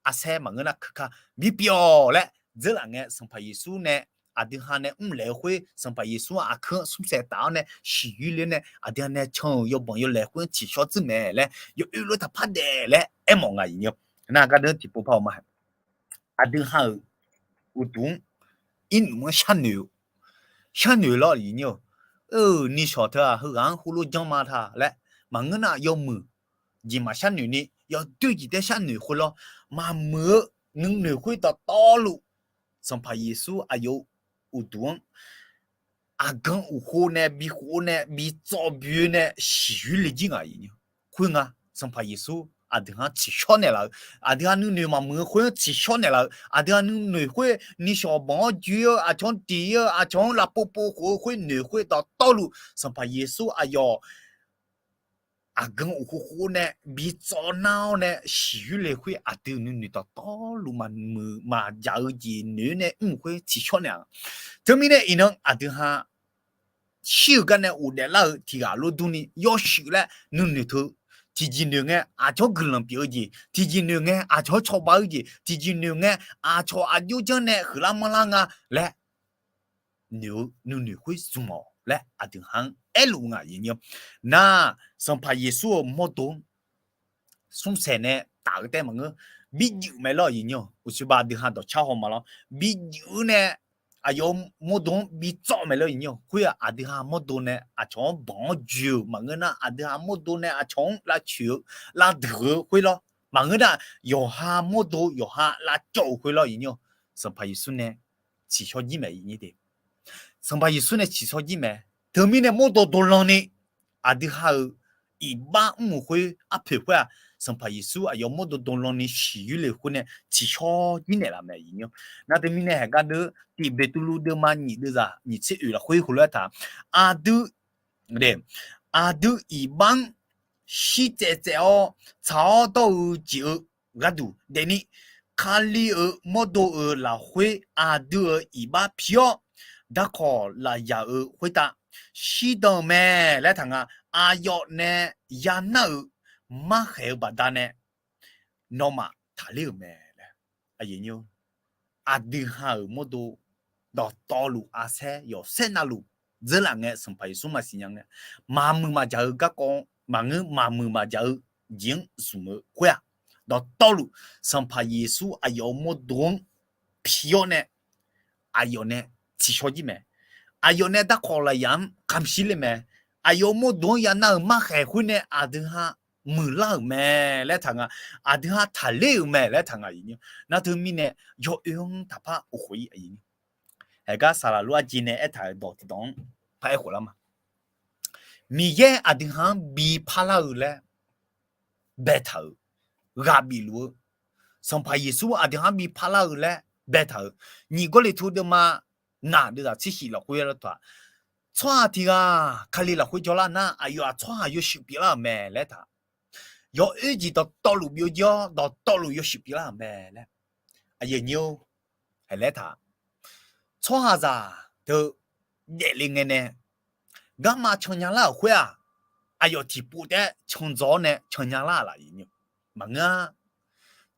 Arsaer maqngeur nar, kuirka bipyeuf-awq laer dzeurlaf ngae, Sanqpaq Yeqsur nae aqdui ha nae mrlaeq-eu khoer, Sanqpaq Yeqsur aqkuir-anr smrsaeq taf-awr nae, siqyuir le nae aqdui ha nae can-euq yawbanq yawlaeq khoer-anr tsiqshawr dzuir mae laer yawoer lof-aer taqpar daef laer aermawf nga iqnyir. Nar gardeuv tiqpov par-awq ma. Aqdui ha-euq uqduq-anr irnmf-anr sharnoeq-eu, sharnoeq lawr iqnyir-eu. Nishawq teu-aq heughaq-anr heulof janr ma ta laer maqngeur nar, yawmuiq jeq maqsharnoeq ni yawdoer jeq taer sharnoeq khoer lawr. Maqmuiq-eu nuinoeq khoer dawqtawvluf, Sanqpaq Yeqsur aqyawf-eu uqduq-anr aqgan uqkhov nae bikhof-eu nae bitsawv byoe nae siqyuir le jir nga iqnyir. Khoernga, Sanqpaq Yeqsur aqdui ha-anr tsiqshawr naeqlaf-eu, aqdui ha nuinoeq maqmuiq-eu khoer-anr tsiqshawr naeqlaf-eu, aqdui ha nuinoeq khoer nishawq banq-awr joe-eu, aqcawq-anr diq-ir-eu, aqcawq-anr lavpov pov khof-eu khoer noeq khoer dawqtawvluf, Sanqpaq Yeqsur aqyawf aqgan uqkhov khof nae bitsawv nar-awr nae siqyuir le khoer, aqdui nuinoeq dawqtawvluf maqmuiq maqjaq-eu jeq noeq-aer nae mr khoer tsiqshawr naeq-a. Teumirnae iqnan aqdui ha shir-euq gar nae ghofdaef lar-eu tiq ghaq lof durni yawshuif laer nuinoeq teu, tiqjeq noeq ngae aqcawq-anr guiqlanq pyeuf-eu jeq, tiqjeq noeq ngae aqcawq-anr cawba-eu jeq, tiqjeq noeq ngae aqcawq aqjox janr nae huiqlar manrlar nga laer noeq-eu nuinoeq khoer zmq-awq laer aqdui ha-anr aerluf nga iqnyir. Nar, Sanqpaq Yeqsur-euq mawrdo-anr smrsaeq nae taf-eu taef maqngeur, bijuif mae lawr iqnyir. Uqtaf aqdui ha dawqcar haw ma lawr, bijuif nae aqyawf-eu mawrdo-anr bitsawv mae lawr iqnyir. Khoer-aq aqdui ha mawrdo nae aqcawq-anr banq-awr joe-euq maqngeur nar, aqdui ha mawrdo nae aqcawq-anr lavcoeq-eu lavduiq-eu khoer lawr. Maqngeur nar, yawqha mawrdo yawqha lavcawv-euq khoer lawr iqnyir. Sanqpaq Yeqsur nae tsiqshawr jir mae iqnyir de. Sanqpaq Yeqsur nae tsiqshawr jir mae. Teumirnae mawrdo dovlan ni aqdui ha-euq iqbax mr-euq khoer arpoeq khoer-aq, Sanqpaq Yeqsur aqyawf mawrdo dovlan ni siqyuir le khoer nae tsiqshawr jir naeqlaf mae iqnyir. Nar teumirnae haeqgar deuv tiq Beqtuvluv deuvma nyiq deuvzaq nyiq tser oeq lafkhoer heulof-aer taq, aqdui aqdui iqbax-anr shirtsaev tsaev-awr tsaq-awr dawr-eu jeq-eu gharduq daefni, Kali-euq mawrdo-euq lafkhoer aqdui-euq iqbax pi-awr, darkawq lafyaq-euq khoertav shirdan-eu mae laer taq nga. Aqyawf nae yanar-euq markhaeq-eu baqdanae nawmaf taqler-euq mae laer. Aqdui ha-euq mawrdo dawqtawvluf arsaer yawqsaer navluf dzeurlaf ngae, Sanqpaq Yeqsur maqsiq nya ngae, maqmuiq maqjaq-eu garkawv maqngeur, maqmuiq maqjaq-eu jeq-anr zmq-eu khoer-aq, dawqtawvluf Sanqpaq Yeqsur aqyawf-euq mawrdo-anr pi-awr nae aqyawf nae tsiqshawr jir mae. Aqyawf nae darkawq lafyaq-anr kamq shir le mae. Aqyawf-euq mawrdo-anr yanar-euq markhaeq khoer nae aqdui ha muiqlar-euq mae laer taq nga. Aqdui ha taqler-euq mae laer taq nga iqnyir. Nar teumirnae yawoer-anr taqpar of khof-ir. Haeqgar saqlaq lof-aer jeq nae aertaq-euq dawq tiqdawq-anr paraer khof lar ma. Miqyaer aqdui ha-anr bi parlar-eu laer baetaq-euq, ghaq bif luf-eu, Sanqpaq Yeqsur aqdui ha-anr bi parlar-eu laer baetaq-euq, nyiq Gawrliqtu deuvma ngaq deuvzaq tser shif lafkhoer lar taq, tsawrhaq tiq ghaq Kali lafkhoer jawrlar nar, aqyawf-aq tsawrhaq yawshuif pyeuflar-euq mae laer taq. Yawoer jeq dawqtawvluf byovjir-awr, dawqtawvluf yawshuif pyeuflar-euq mae laer. Aqyuif aqnyir-or, haeqlaer taq, tsawrhaqzaq teu daefle ngae nae garma cannya lar-euq khoer-aq, aqyawf tiqpov taef-aer candzaw-awr nae cannya lar-a laf? Maqngeur-a.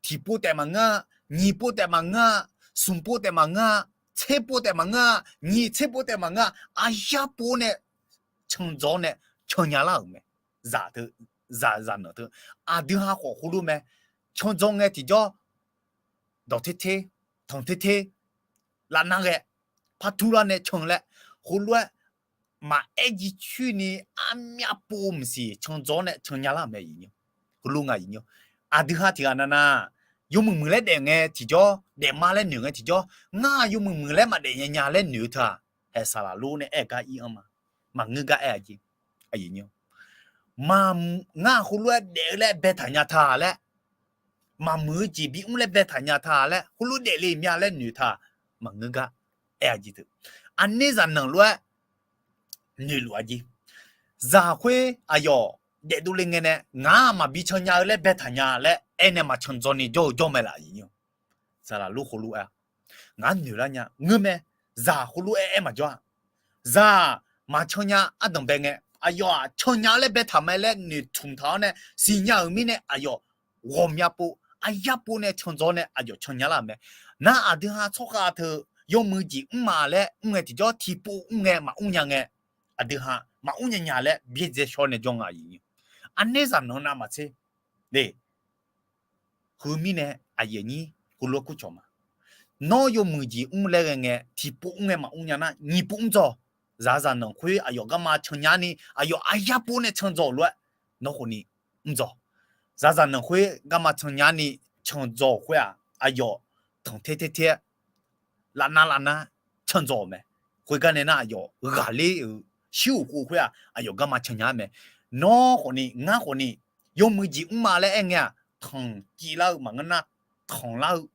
Tiqpov taef maqngeur-a, nyiq pov taef maqngeur-a, smq pov taef maqngeur-a, tser pov taef maqngeur-a, nyiq tser pov taef maqngeur-a, aryar pov nae candzaw-awr nae cannya lar-euq mae. Zaq teu, zaq, zaqnanq teu, aqdui ha khawf heulof mae. Candzaw ngae tiqjawr dawq ter ter, tanq ter ter, lavnar ghae, par turlar nae can laer, heulof-aer maqaer jircoer ni armyav pov maqsiq candzaw-awr nae cannya lar-euq mae. Heulof nga iqnyir. Aqdui ha tiq ghaq navnav, yawmuiq muiq laer daef ngae tiqjawr, daefma laer noeq ngae tiqjawr, ngar yawmuiq muiq laer maqdaef nya nya laer noeq-eu teu-aq, haeq saqlaq lof nae aer-eu gar ir-anr ma. Maqngeur gar aer-a jeq. Ngar heulof-aer daef-eu laer baetaq nya ta laer, maqmuiq-eu jeq bimr laer baetaq nya ta laer, heulof daefle mya laer noeq ta, maqngeur gar aer-a jeq teu. Aqner zaqnanq lof-aer noeqluf-a jeq. Zaq khoer aqyawf daefdov le ngae nae ngar maqbi cannya-eu laer baetaq nya laer aer nae maqcan dzaw ni jawr-eu jawr mae laf? Saqlaq lof heulof-aer, ngar noeqlar nya ngeur mae. Zaq heulof-aer aer maqjawr-a. Zaq maqcan nya ardanq bae ngae, aqyawf-aq cannya laer baetaq mae laer noeqtmq taq-awr nae siqnya-euq mirnae aqyawf ghawqmya pov aryar pov nae candzaw nae aqyawf cannya lar-euq mae. Nar aqdui ha tsawrkhav teu yawmuiq jeq mr ma laer mr ngae tiqjawr tiqpov mr ngae maqmr nya ngae, aqdui ha maqmr nya nya laer byaerdzae shaw nae jawr nga. Aqner zaqnanq navmaqtser de. Heu mirnae aqyuif aqnyir heulof-aer kurcawq ma. Nawr yawmuiq jeq mr laer ghae ngae tiqpov mr ngae maqmr nya nar nyiq pov mr dzaw. Zaqzaq nanq khoer aqyawf garma cannya ni aqyawf aryar pov nae candzaw-euq lof-aer nawr khawf ni mr dzaw. Zaqzaq nanq khoer garma cannya ni candzaw-euq khoer-aq aqyawf tanqter ter ter-aer lavnar lavnar candzaw-euq mae. Khoergar nae nar aqyawf ghaqler-euq shir uq khov khoer-aq aqyawf garma cannya-aer mae. Nawr khawf ni ngar khawf ni yawmuiq jeq mr ma laer aer ngae-aq tanqciv lar-eu maqngeur nar tanqlar-eu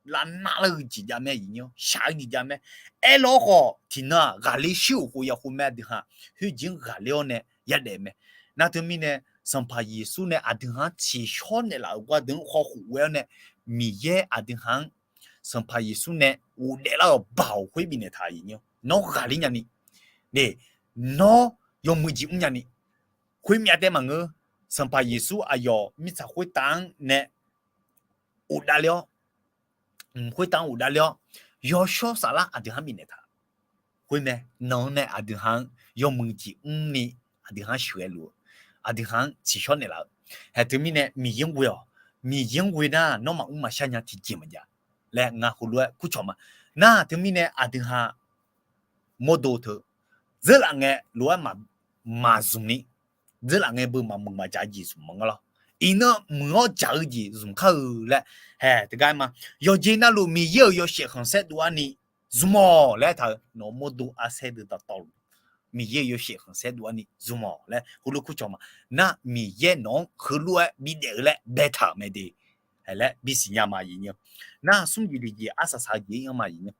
lavnar lar-eu jeq jav mae aqyuif aqnyir-awr shaq-eu jeq jav mae. Aerlawr khawf tiqnan-aq ghaqler shir uq khov ya khov mae aqdui ha khoerjeq-anr ghaqler-awr nae yadaef mae. Nar teumirnae Sanqpaq Yeqsur nae aqdui ha-anr tsiqshawr naeqlaf-euq gardeuq-anr khawkhof ghae-awr nae Miqyaer aqdui ha-anr Sanqpaq Yeqsur nae ghofdaef lar-euq baoq khoer bifnaeq taq aqyuif aqnyir-awr nawr ghaqler nyani de, nawr yawmuiq jeq mr nyani. Khoermyav taef maqngeur, Sanqpaq Yeqsur aqyawf mirtsaq khoertav-anr nae ghofdaef ler-awr, mq khoertav-anr ghofdaef ler-awr yawshawr saflar aqdui ha-anr bifnaeq taq. Khoermae nan-anr nae aqdui ha-anr yawmuiq jeq mrni aqdui ha-anr sheuqghae luf-eu, aqdui ha-anr tsiqshawr naeqlaf-eu. Haeq teumirnae Miqyaer-anr ghoe-awq. Miqyaer-anr ghoe nar nawr maqmr maqshar nya tiqjeq maqjav laer ngar heulof-aer kurcawq ma. Nar teumirnae aqdui ha mawrdo teu dzeurlaf ngae lof-aer maqzmq ni, dzeurlaf ngae beu maqmuiq maqjaq-eu jeq zmq ma ngar lawr. Iqnan muiq-awr jaq-eu jeq zmq kar-eu laer haeq teugar ma. Yawqjeq navluf Miqyaer-euq yawshaef khanqsaer dov-ar ni zmq-awq laer aertaq-euq nawq-eu mawrdo arsaer deuq dawqtawvluf Miqyaer-euq yawshaef khanqsaer dov-ar ni zmq-awq laer heulof kurcawq ma. Nar Miqyaer nawq-anr heulof-aer bidaef-eu laer baetaq-euq mae de laer bisiqnya ma aqyuif aqnyir-awr. Nar smr jeq tiqjeq arsaq saq-eu jeq-anr anr ma aqyuif aqnyir-awr.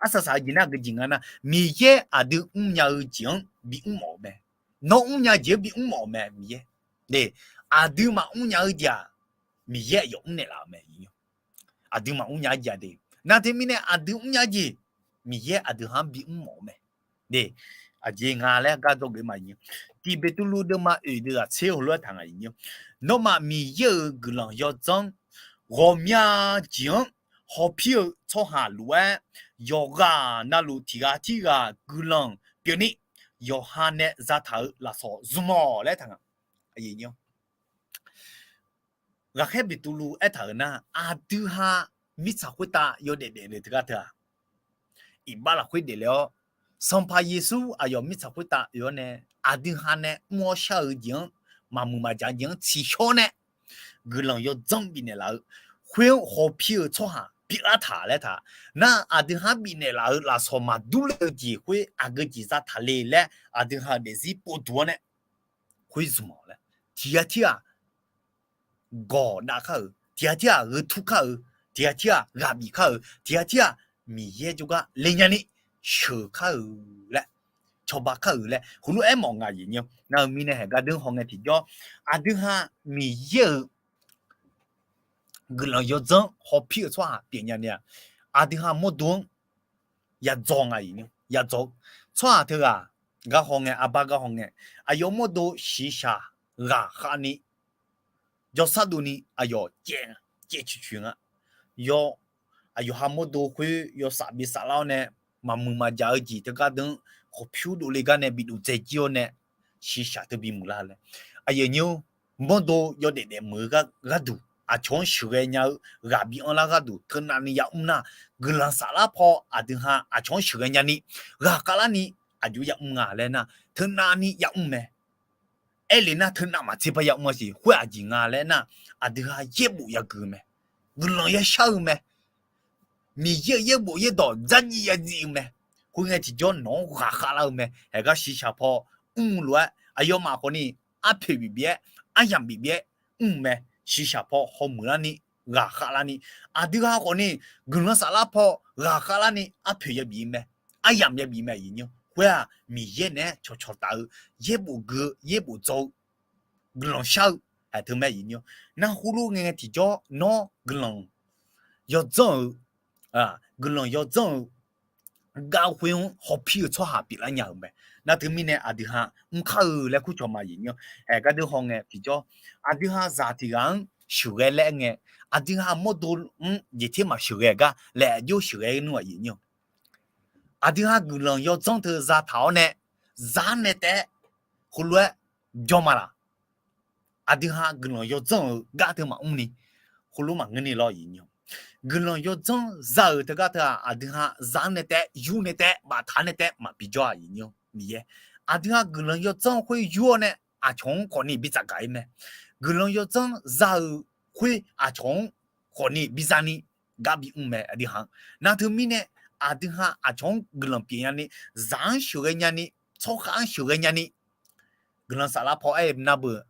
Arsaq saq-eu jeq nar aqgeu jeq nga nar Miqyaer aqdui mrnya-eu jeq-anr bimr mawf-eu mae. Nawr mrnya jeq-anr bimr mawf-eu mae Miqyaer de. Aqdui maqmr nya-eu jeq-aq Miqyaer aqyawf mrnaeq laf-euq mae aqyuif aqnyir-awr. Aqdui maqmr nya-eu jeq-a de. Nar teumirnae aqdui mrnya-eu jeq Miqyaer aqdui ha-anr bimr mawf-eu mae de. Aqjeq nga laer gar dzawgeuf ma aqyuif aqnyir-awr. Tiq Beqtuvluv deuvma oeq deuv ghaq tser heulof-aer taq nga aqyuif aqnyir-awr. Nawmaf Miqyaer-euq guiqlanq yawdzanr ghawqmya jeq-anr hawpir-eu tsawrhaq lof-aer yawqghaq navluf tiq ghaq tirghaq guiqlanq pyeufni yawqha nae zataq-euq lafsawq zmq-awq laer taq nga. Ghaqkhaer Beqtuvluv aertaq-euq nar aqdui ha mirtsaq khoertav yawdaef daefle teugar teu-aq iqbax lafkhoer daefle-awr Sanqpaq Yeqsur aqyawf mirtsaq khoertav oe-awr nae aqdui ha nae mr-awr shar-eu jeq-anr maqmuiq maqjaq-eu jeq-anr tsiqshawr nae guiqlanq yawdzanr bifnaeq laf-eu khoer-anr hawpir-eu tsawrhaq pyeuflar taq laer taq. Nar aqdui ha-anr bifnaeq laf-euq lafsawq maqdur le-eu jeq khoer aqgeu jeq zataq le laer aqdui ha-euq daefzir povduq-awr nae khoer zmq-awq laer tiq ghaq tirghaq gawq dav kar-euq, tiq ghaq tirghaq gheu tur kar-euq, tiq ghaq tirghaq ghaq bif kar-euq, tiq ghaq tirghaq Miqyaer jawrgar le nyani sheuq kar-euq laer, cawba kar-euq laer heulof-aer mawf nga aqyuif aqnyir-awr. Nar-eu mirnae haeq gardeur hawngae tiqjawr aqdui ha Miqyaer-euq guiqlanq yawdzanr hawpir-eu tsawrhaq pyeufnya ni-aq, aqdui ha mawrdo-anr yadzaw nga aqyuif aqnyir-awr. Yadzaw-eu tsawrhaq teughaq gar hawngae, arbar gar hawngae, aqyawf mawrdo shiqshaq ghaq khavni jawrsar dovni aqyawf caev caev coeq coeq nga. Yaw, aqyawf ha mawrdo khoer yawsaf bi saflar-awr nae maqmuiq maqjaq-eu jeq teugar deuq-anr khawqpyur dovle gar nae bidov dzae jir-awr nae shiqshaq teu bimuiq lar laer. Aqyuif aqnyir-or, mawrdo yawdaef daef muiq-eu gharduq aqcawq-anr sheuqghae nya-eu ghaq bi anrlar gharduq teunav ni yamr nar, guiqlanq saflar paw aqdui ha aqcawq-anr sheuqghae nyani ghaq khavlarni aqjox yamr nga laer nar, teunav ni yamr mae. Aerle nar teunav maqtser par yamr-a siq khoer aqjeq nga laer nar, aqdui ha yaerbof yagui-eu mae. Guiqlanq yashar-eu mae. Miqyaer-euq yaerbof yaerdawq dzardziv yadziv-eu mae. Khoerngae tiqjawr nawq-anr ghaq khavlar-eu mae. Haegar shiqshaq paw mr-eu lof-aer aqyawfmaf khawfni arpoeq bif bif-aer aryamq bif bif-aer mr-eu mae. Shiqshaq paw hawmuiq larni ghaq khavlarni, aqdui ha khawfni guiqlanq saflar paw ghaq khavlarni arpoeq yabif-eu mae. Aryamq yabif mae aqyuif aqnyir-or. Khoer-aq Miqyaer naeq-aer cawqcawq taf-eu, yaerbof gui-eu, yaerbof dzaw-eu, guiqlanq shar-eu, haeq teu mae aqyuif aqnyir-or. Nar heulof ngae ngae tiqjawr nawr guiqlanq yawdzanr-eu, guiqlanq yawdzanr-eu gar khoer-anr hawpir-eu tsawrhaq pyeuflar nya-euq mae. Nar teumirnae aqdui ha mrkar-eu laer kurcawq ma aqyuif nyir-awr, haeq gardeur hawngae tiqjawr, aqdui ha zaq tiq ghaq-anr sheuqghae laer ngae, aqdui ha mawrdo-anr jeq ter maqsheuqghae gar laer aqjox sheuqghae nmr aqyuif nyir-awr, aqdui ha guiqlanq yawdzanr teu zataq-awr nae, zaq-anr nae taef-aer heulof-aer jawr ma laq. Aqdui ha guiqlanq yawdzanr-euq gar teu maqmr ni, heulof maqngeur ni lawr aqyuif nyir-awr, guiqlanq yawdzanr za-euq teugar teu-aq, aqdui ha zaq-anr nae taef-aer, yur nae taef-aer, baftaq nae taef-aer maqbi jawr aqyuif nyir-awr, Miqyaer aqdui ha guiqlanq yawdzanr khoer yur-awr nae aqcawq-anr khawfni bi tsafgaq-ir mae. Guiqlanq yawdzanr za-euq khoer aqcawq-anr khawfni bi zani gar bimr mae aqdui ha-anr. Nar teumirnae aqdui ha aqcawq-anr guiqlanq pyeuf nyani, zaq-anr sheuqghae nyani, tsawrkhav-anr sheuqghae nyani, guiqlanq saflar paw aer-eu nar beu,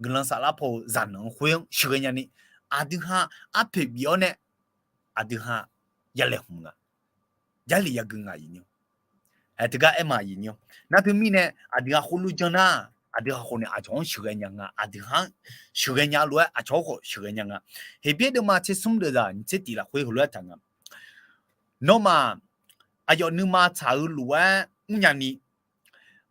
guiqlanq saflar paw-eu zaqnanq-eu khoer-anr sheuqghae nyani, aqdui ha arpoeq bif-awr nae aqdui ha ya laeqhmq nga, jarlif yagui nga aqyuif nyir-awr. Haeq teugar aer ma aqyuif nyir-awr, nar teumirnae aqdui ha khoerlof janr nar, aqdui ha khawfni aqcawq-anr sheuqghae nya nga, aqdui ha-anr sheuqghae nya lof-aer aqcawq-anr khawf sheuqghae nya nga. Heqbyaer deuvma tser smr deuvzaq nyiq tser tiq lafkhoer heulof-aer taq nga, nawmaf aqyawf nuima tsaq-eu lof-aer mrnya ni,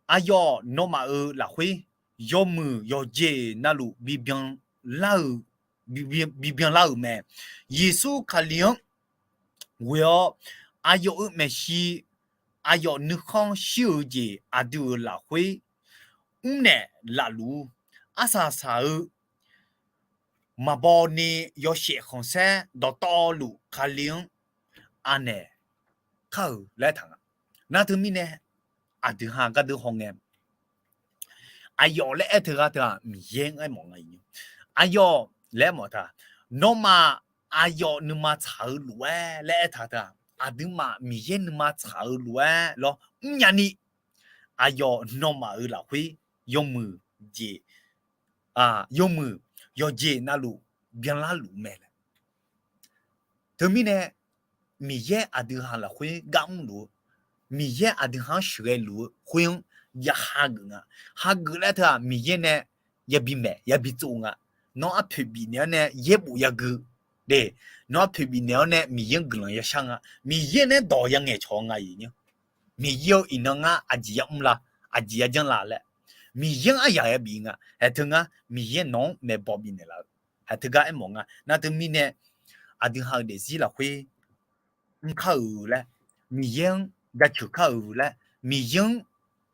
aqyawf nawmaf-euq lafkhoer yawmuiq yawqjeq navluf bibyan lar-euq, bibyan lar-euq mae. Yeqsur Kali-anr ghoe-awr, aqyawf-euq maeqshi, aqyawf nuikhanr shir-eu jeq aqdui-euq lafkhoer mrnaeq lafluf-ur. Arsaq saq-eu maqbaw ni yawshaef khanqsaer dawqtawvluf Kali-anr anaeq kar-euq laer taq nga. Nar teumirnae aqdui ha gardeur hawngae, aqyawf laer aer teugar teu-aq Miqyaer-anr aermawf nga aqyuif nyir-awr. Aqyawf laer aermawf taq, nawmaf aqyawf nuima tsaq-eu lof-aer laer aertaq teu-aq, aqduimaf Miqyaer nuima tsaq-eu lof-aer lawr mrnya ni, aqyawf nawmaf-euq lafkhoer yawmuiq jeq, yawmuiq yawqjeq navluf byanlar luf mae laer. Teumirnae Miqyaer aqdui ha lafkhoer gar mrluf-eu, Miqyaer aqdui ha-anr sheuqghae luf-eu khoer-anr ya hageuf nga. Hageuf laer teu-aq Miqyaer nae yabi maeq yabi tsov nga. Nawr arpoeq bifnaeq-awr nae yaerbof yagui de, nawr arpoeq bifnaeq-awr nae Miqyaer-anr guiqlanq yashar nga. Miqyaer nae dawq yangaeq cawq nga aqyuif nyir-awr. Miqyaer-eu iqnan ngar aqjeq yamr la, aqjeq yajanr la laer Miqyaer-anr aryaq yabif nga. Haeq teu ngar Miqyaer nawq-anr maeqbawq bifnaeq laf-eu, haeq teugar aermawf nga. Nar teumirnae aqdui ha-euq daefzir lafkhoer mr kar-euq laer, Miqyaer-anr jaceuq kar-euq laer, Miqyaer-anr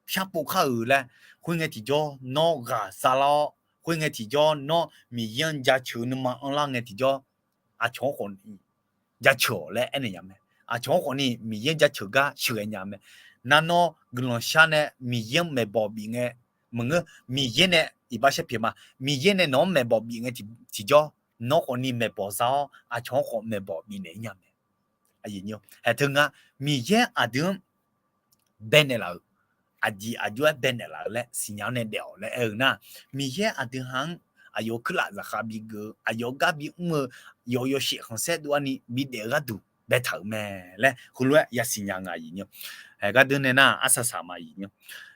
sharpov kar-euq laer, khoerngae tiqjawr nawr ghaq sar lar-awr, khoerngae tiqjawr nawr Miqyaer-anr jaceuq-eu nuima anrlar ngae tiqjawr, aqcawq-anr khawfni jaceuq-awq laer aernaeq nya mae. Aqcawq-anr khawfni Miqyaer-anr jaceuq gar sheuqghae nya mae. Nar nawr guiqlanq shar nae Miqyaer-anr maeqbawq bif ngae, maqngeur, Miqyaer nae iqbax sharpyaeq ma, Miqyaer nae nawq-anr maeqbawq bif ngae tiqjawr, nawr khawfni maeqbawq za-awr aqcawq-anr khawf maeqbawq bifnaeq-ir nya mae. Haeq teu ngar Miqyaer aqdui-anr baenaeq laf-euq, aqjeq aqjox-aer baenaeq laf-euq laer siqnya-awr nae daef-awq laer aer-eu nar, Miqyaer aqdui ha-anr aqyawf-euq kuirlaf zaqkhav bigeuf-eu, aqyawf-eu gar bimr-eu, yawf yawshaef khanqsaer dovlar ni bidaef-eu gharduq baetaq-euq mae laer heulof-aer yasiqnya nga aqyuif nyir-awr. Haeq gardeur nae nar arsaq saq ma aqyuif nyir-awr.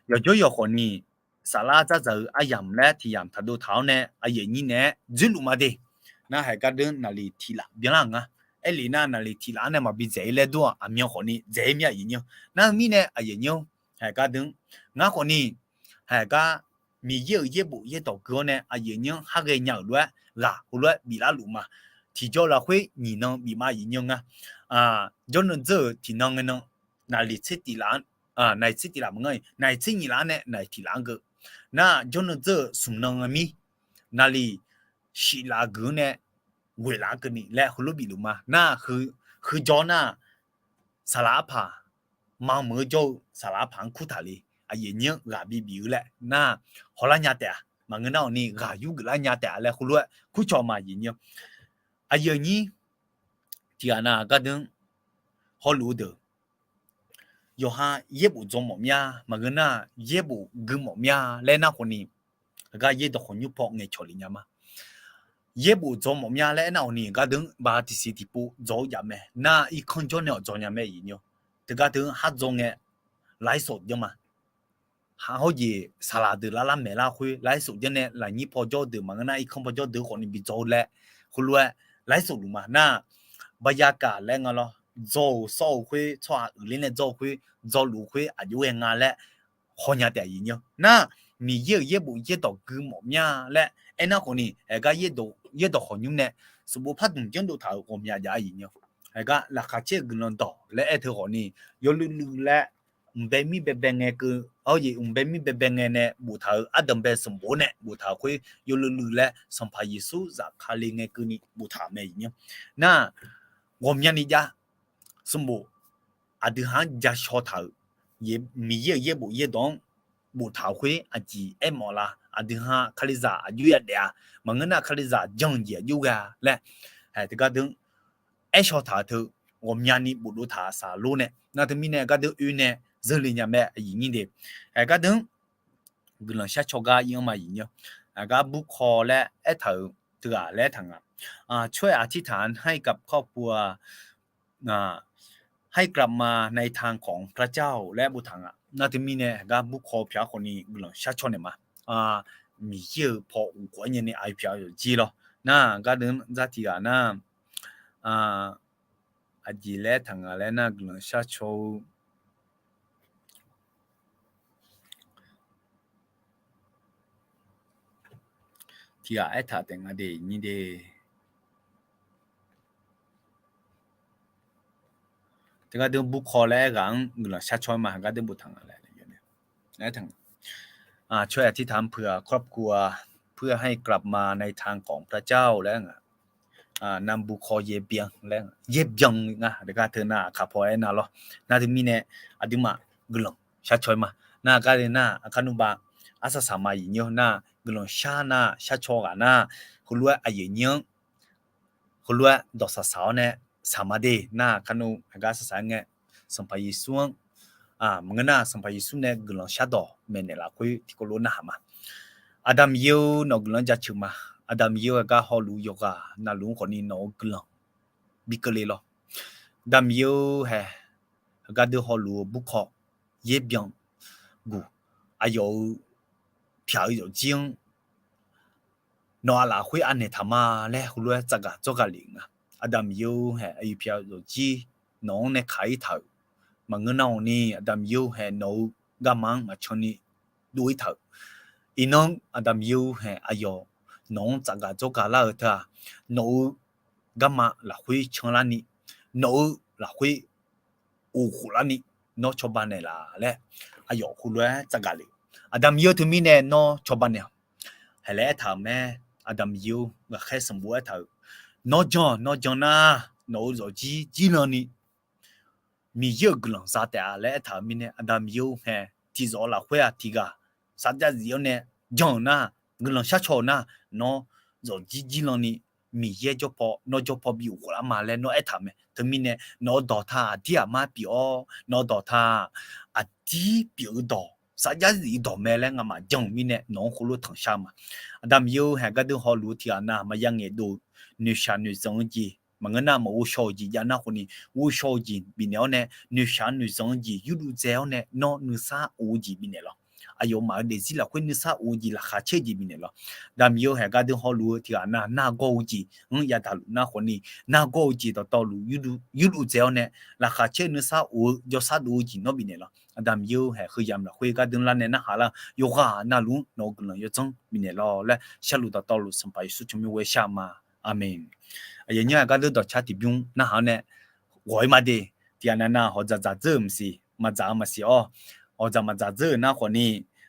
Yawqjawr yawqkhawf ni saflar dzardzaq-eu aryamq laer tiq yamq taqdov taq-awr nae aqyuif nyir naeq-aer dzoerluf ma de. Nar haeq gardeur naqliq tiq laf byanlar-euq nga. Aerlef nar naqliq tiq laf-anr nae maqbi dzaeq-ir laer dur-aq aqmyan khawfni dzaeq-ir mir aqyuif nyir-awr. Nar-eu mirnae aqyuif nyir-awr, haeq gardeur ngar khawfni, haeq gar Miqyaer-euq yaerbof yaerdawq gui-awr nae aqyuif nyir-anr khar ghaenya-euq lof-aer ghaq heulof-aer biflar luf ma. Tiqjawr lafkhoer nyiq nan bif ma aqyuif nyir-awr ngar. Jawrnan dzeur-euq tiqnan ngae nan, naqliq tser tiq laf, naqliq tser tiq laf maqngeur-iq, naqliq tser nyiq laf-anr nae naqliq tiq laf-anr geu. Nar jawrnan dzeur-euq smq nan ngae mir, naqliq shif laf geuf-anr nae ghoeq laf-anr keuvni laer heulof bif luf ma. Nar, heu jawr nar, saqlaq arpaq, maqmeuq-eu jawr-eu saqlaq arpaq-anr kurtaq le. Aqyuif nyir-anr ghaq bibif-eu laer nar, hawlar nya taef-a, maqngeur nar-awq ni ghaq yur geuflar nya taef-a laer heulof-aer kurcawq ma aqyuif nyir-awr. Aqyuif nyir tiq ghaq nav gardeur hawluf-eu deuq, yawqha yaerbof dzaw mawf mya, maqngeur nar yaerbof gui mawf mya laer nar khawfni, heugar yaerdawq khawqnymr paw ngaeqcawq lef nya ma. Yaerbof dzaw mawf mya laer aernar-awq ni gardeur-anr ba tiqsiq tiqpov dzaw-eu jav mae. Nar irkanr jawr nae-awq dzaw nya mae aqyuif nyir-awr. Teugar teu-anr khar dzaw ngae, lafir sawf janr ma. Hawr jeq saqlaq deuq lavlar maeqlar khoer lafir sawf janr nae lafnyir paw jawr deuq maqngeur nar irkanr paw jawr deuq khawfni bi dzaw-eu laer, heulof-aer lafir sawf luf ma. Nar, bayakaq laer nga lawr. dzaw-euq sawr-eu khoer, tsawrhaq uiqler nae dzaw-eu khoer, dzawluf-eu khoer aqjox ghae nga laer hawnya taef aqyuif nyir-awr nar, Miqyaer-euq yaerbof yaerdawq gui mawf mya laer aernar khawfni, haegar yaerdawq khawqnymr nae sanqbof pardmq janrdov taq-euq ghawqmya jav aqyuif nyir-awr, haegar laqkhaq caer-eu guiqlanq dawq laer aer teu khawfni, yawluiv luiv laer mqbae mir baebae ngae keuv, arjeq mqbae mir baebae ngae nae boftaq-euq ardanqbae sanqbof nae boftaq-euq khoer yawluiv luiv laer Sanqpaq Yeqsur zafkale ngae keuvni boftaq-euq mae aqyuif nyir-awr nar, ghawqmyani jav sanqbof aqdui ha-anr ja shaw taq-euq, Miqyaer-euq yaerbof yaerdawq-anr boftaq-euq khoer aqjeq aermawf la? Aqdui ha kalizaq aqjox yadaef-a? Maqngeur nar kalizaq jan-eu jeq aqjox ghae-a laer, hae teugar deuq-anr aershaw taq-eu teu ghawqmyani bofdov taq-euq saqlor nae nar, teumirnae gardeuv oe nae zeurle nya mae aqyuif nyir de. Hae gardeuq-anr guiqlanq sharcaw gar ir-anr ma aqyuif nyir-awr, haegar burkaw laer aertaq-euq teughaq laer aertaq nga, ช่วยอธิษฐานให้กับครอบครัว ให้กลับมาในทางของพระเจ้า laer boftaq nga. Nar teumirnae haegar burkaw pyaq-aer khawfni guiqlanq sharcaw naeq ma. Miqyaer-euq paw uqkhof-aer nyani aqyawf pyaq-eu yawqjir lawr. Nar gardeuq-anr zar tiqghaq nar, aqjeq laer aertaq nga laer nar guiqlanq sharcaw-eu tiqghaq aertaq taef nga de nyir de. Teugar deuq burkaw laer aerghaq-anr guiqlanq sharcaw-aer ma, gardeuq boftaq nga laer ช่วยอธิษฐานเผื่อครอบครัว เพื่อให้กลับมาในทางของพระเจ้า laer nga. Nar burkaw yaerbyan laer, yaerbyan nga. Teugar teu nar aqkaq paw aernar lawr. Nar teumirnae aqduimaf guiqlanq sharcaw-aer ma. Nar gardeuq nar aqkar nmr ba arsaq saq ma aqyuif nyir-awr nar, guiqlanq shar nar sharcaw ghaq nar, heulof-aer aqyuif nyir-anr heulof-aer dawq saq saq-awr nae saq ma de. Nar aqkar nmr haegar saq saq-aer ngae, Sanqpaq Yeqsur-anr, maqngeur nar Sanqpaq Yeqsur nae guiqlanq shardawq maeqnaeq lafkhoer tiqkawv lof narhaq ma. Aqda Miqyaer-or, nawq-eu guiqlanq-anr jaceuq ma. Aqda Miqyaer-or, haegar hawluf yawqghaq navluf-anr khawfni nawq-eu guiqlanq bi keuvle lawr. Aqda Miqyaer-or, hae, haegar deuq hawluf-eu burkaw yaerbyan guq, aqyawf-euq pyaq-eu yawqjir-anr nawq-aq lafkhoer anaeq taq ma laer heulof-aer tsafgaq dzawrgaq lef nga. Aqda Miqyaer-or, hae, aqyawf pyaq-eu yawqjir nawq-anr nae kaq-ir taq-euq maqngeur nar-awq ni, Aqda Miqyaer-or, hae, nawq-eu garma-anr maqcan ni dov-ir taq-euq. Iqnan Aqda Miqyaer-or, hae, aqyawf nawq-anr tsafgaq dzawrgaq lar-eu teu-aq, nawq-eu garma lafkhoer canlarni, nawq-eu lafkhoer of khoflarni, nawr cawba naeqlaf laer aqyawf heulof-aer tsafgaq lef. Aqda Miqyaer-or, teumirnae nawr cawba naeq-awq. Hae laer aertaq-euq mae. Aqda Miqyaer-or, ghaqkhaer sanqbof aertaq-euq, nawr jan, nawr jan nar, nawq-eu yawqjir jirlanni Miqyaer-euq guiqlanq za taef-a laer aertaq-euq mirnae, Aqda Miqyaer-or, hae, tiqzawf lafkhoer-aq tiqghaq sar jar zif-awr nae jan-euq nar, guiqlanq sharcaw-euq nar, nawr yawqjir jirlanni Miqyaer jawrpaw, nawr jawrpaw bi of khoflar ma laer nawr aertaq-euq mae. Teumirnae nawq-eu dawqtaq aqdir aqmar pyeuf-awr, nawq-eu dawqtaq aqdir pyeuf-eu dawq, sar jar zif-eu dawq mae laer ngamaf jan-euq mirnae nawq-anr heulof tanqshar ma. Aqda Miqyaer-or, hae, gardeuv hawluf-eu tiqghaq nar maqya ngaeqdov-eu noeqshaq noeqzanq-eu jeq maqngeur nar maqghovshaw-eu jeq jav nar khawfni, ghovshaw-eu jeq bifnaeq-awr nae, noeqshaq noeqzanq-eu jeq yurdov dzae-awr nae nawr nuisar of-eu jeq bifnaeq lawr. Aqyawfmaf-euq daefzir lafkhoer nuisar of-eu jeq, laqkhaq caer-eu jeq bifnaeq lawr. Aqda Miqyaer-or, hae, gardeuv hawluf-eu tiqghaq nar nargawr-eu jeq-anr yadaq luf nar khawfni, nargawr-eu jeq dawqtawvluf yurdov dzae-awr nae, laqkhaq caer nuisar of-eu jawrsar dov-eu jeq nawr bifnaeq lawr. Aqda Miqyaer-or, hae, heuyamq lafkhoer gardeuv lar nae narhaq lar-eu yawqghaq navluf-anr nawq-eu guiqlanq yawdzanr bifnaeq lawr laer sharluf dawqtawvluf Sanqpaq Yeqsur tsawrmyanr ghoer shar ma. Aqmeq. Aqyuif aqnyir-aq, gardeuv dawqcar tiqbymr narhaq-awr nae ghawq-ir ma de. Tiqghaq nav nav hawqdzaq dzaq dzeur-euq maqsiq, maqdzaq-eu maqsiq-awr, hawqdzaq maqdzaq dzeur-euq nar khawfni,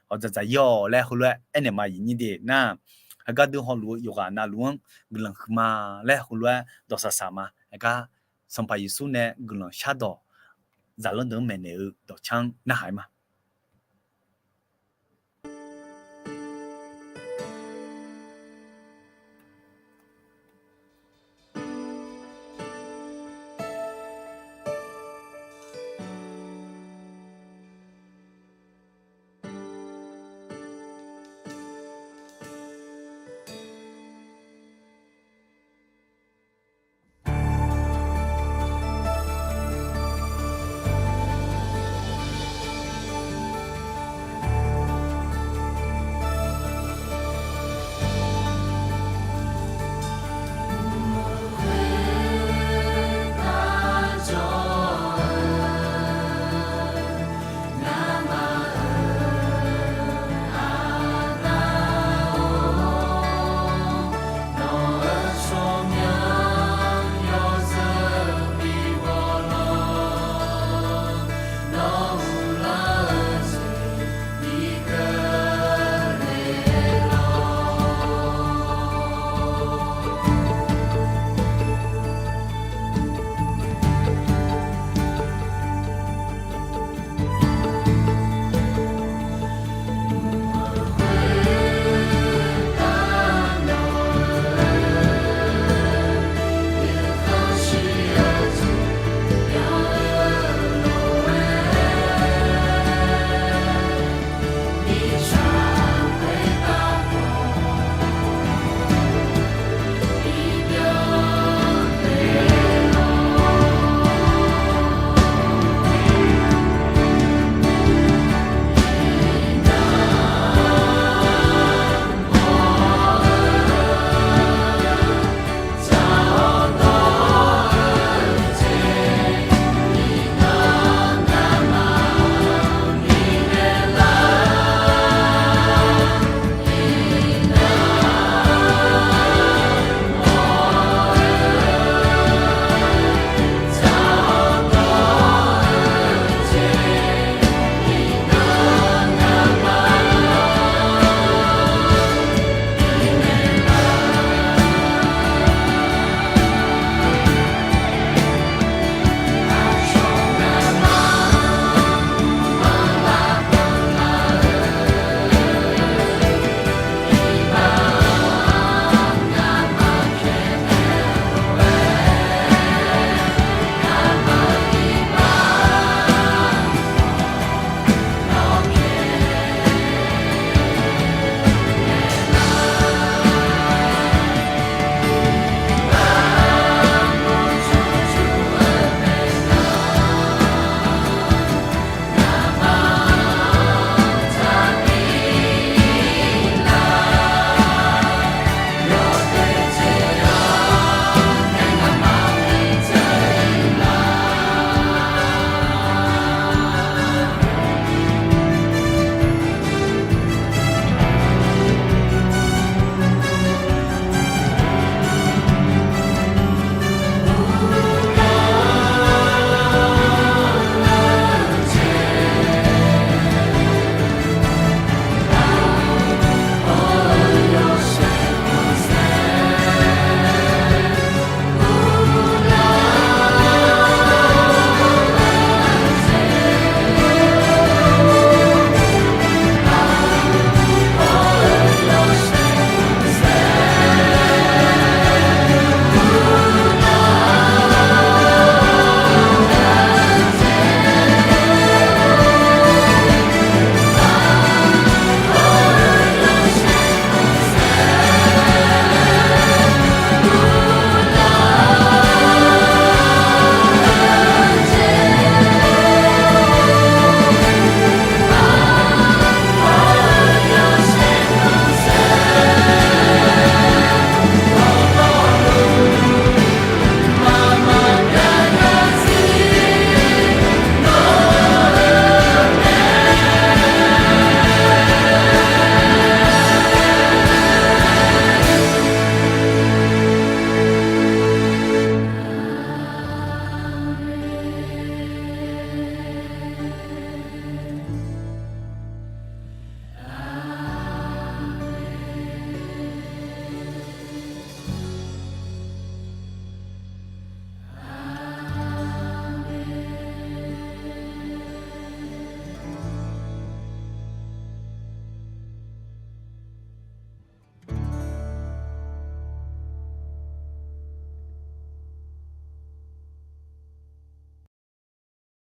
hawqdzaq dzaq-ir-awq laer heulof-aer aernaeq ma aqyuif nyir de nar, hae, gardeuv hawluf-eu yawqghaq navluf-anr guiqlanq huiqma laer heulof-aer dawq saqsaq ma. Haegar Sanqpaq Yeqsur nae guiqlanq shardawq zaqlanr deuq-anr maeqnaeq-eu dawqcar-anr narhaq-ir ma.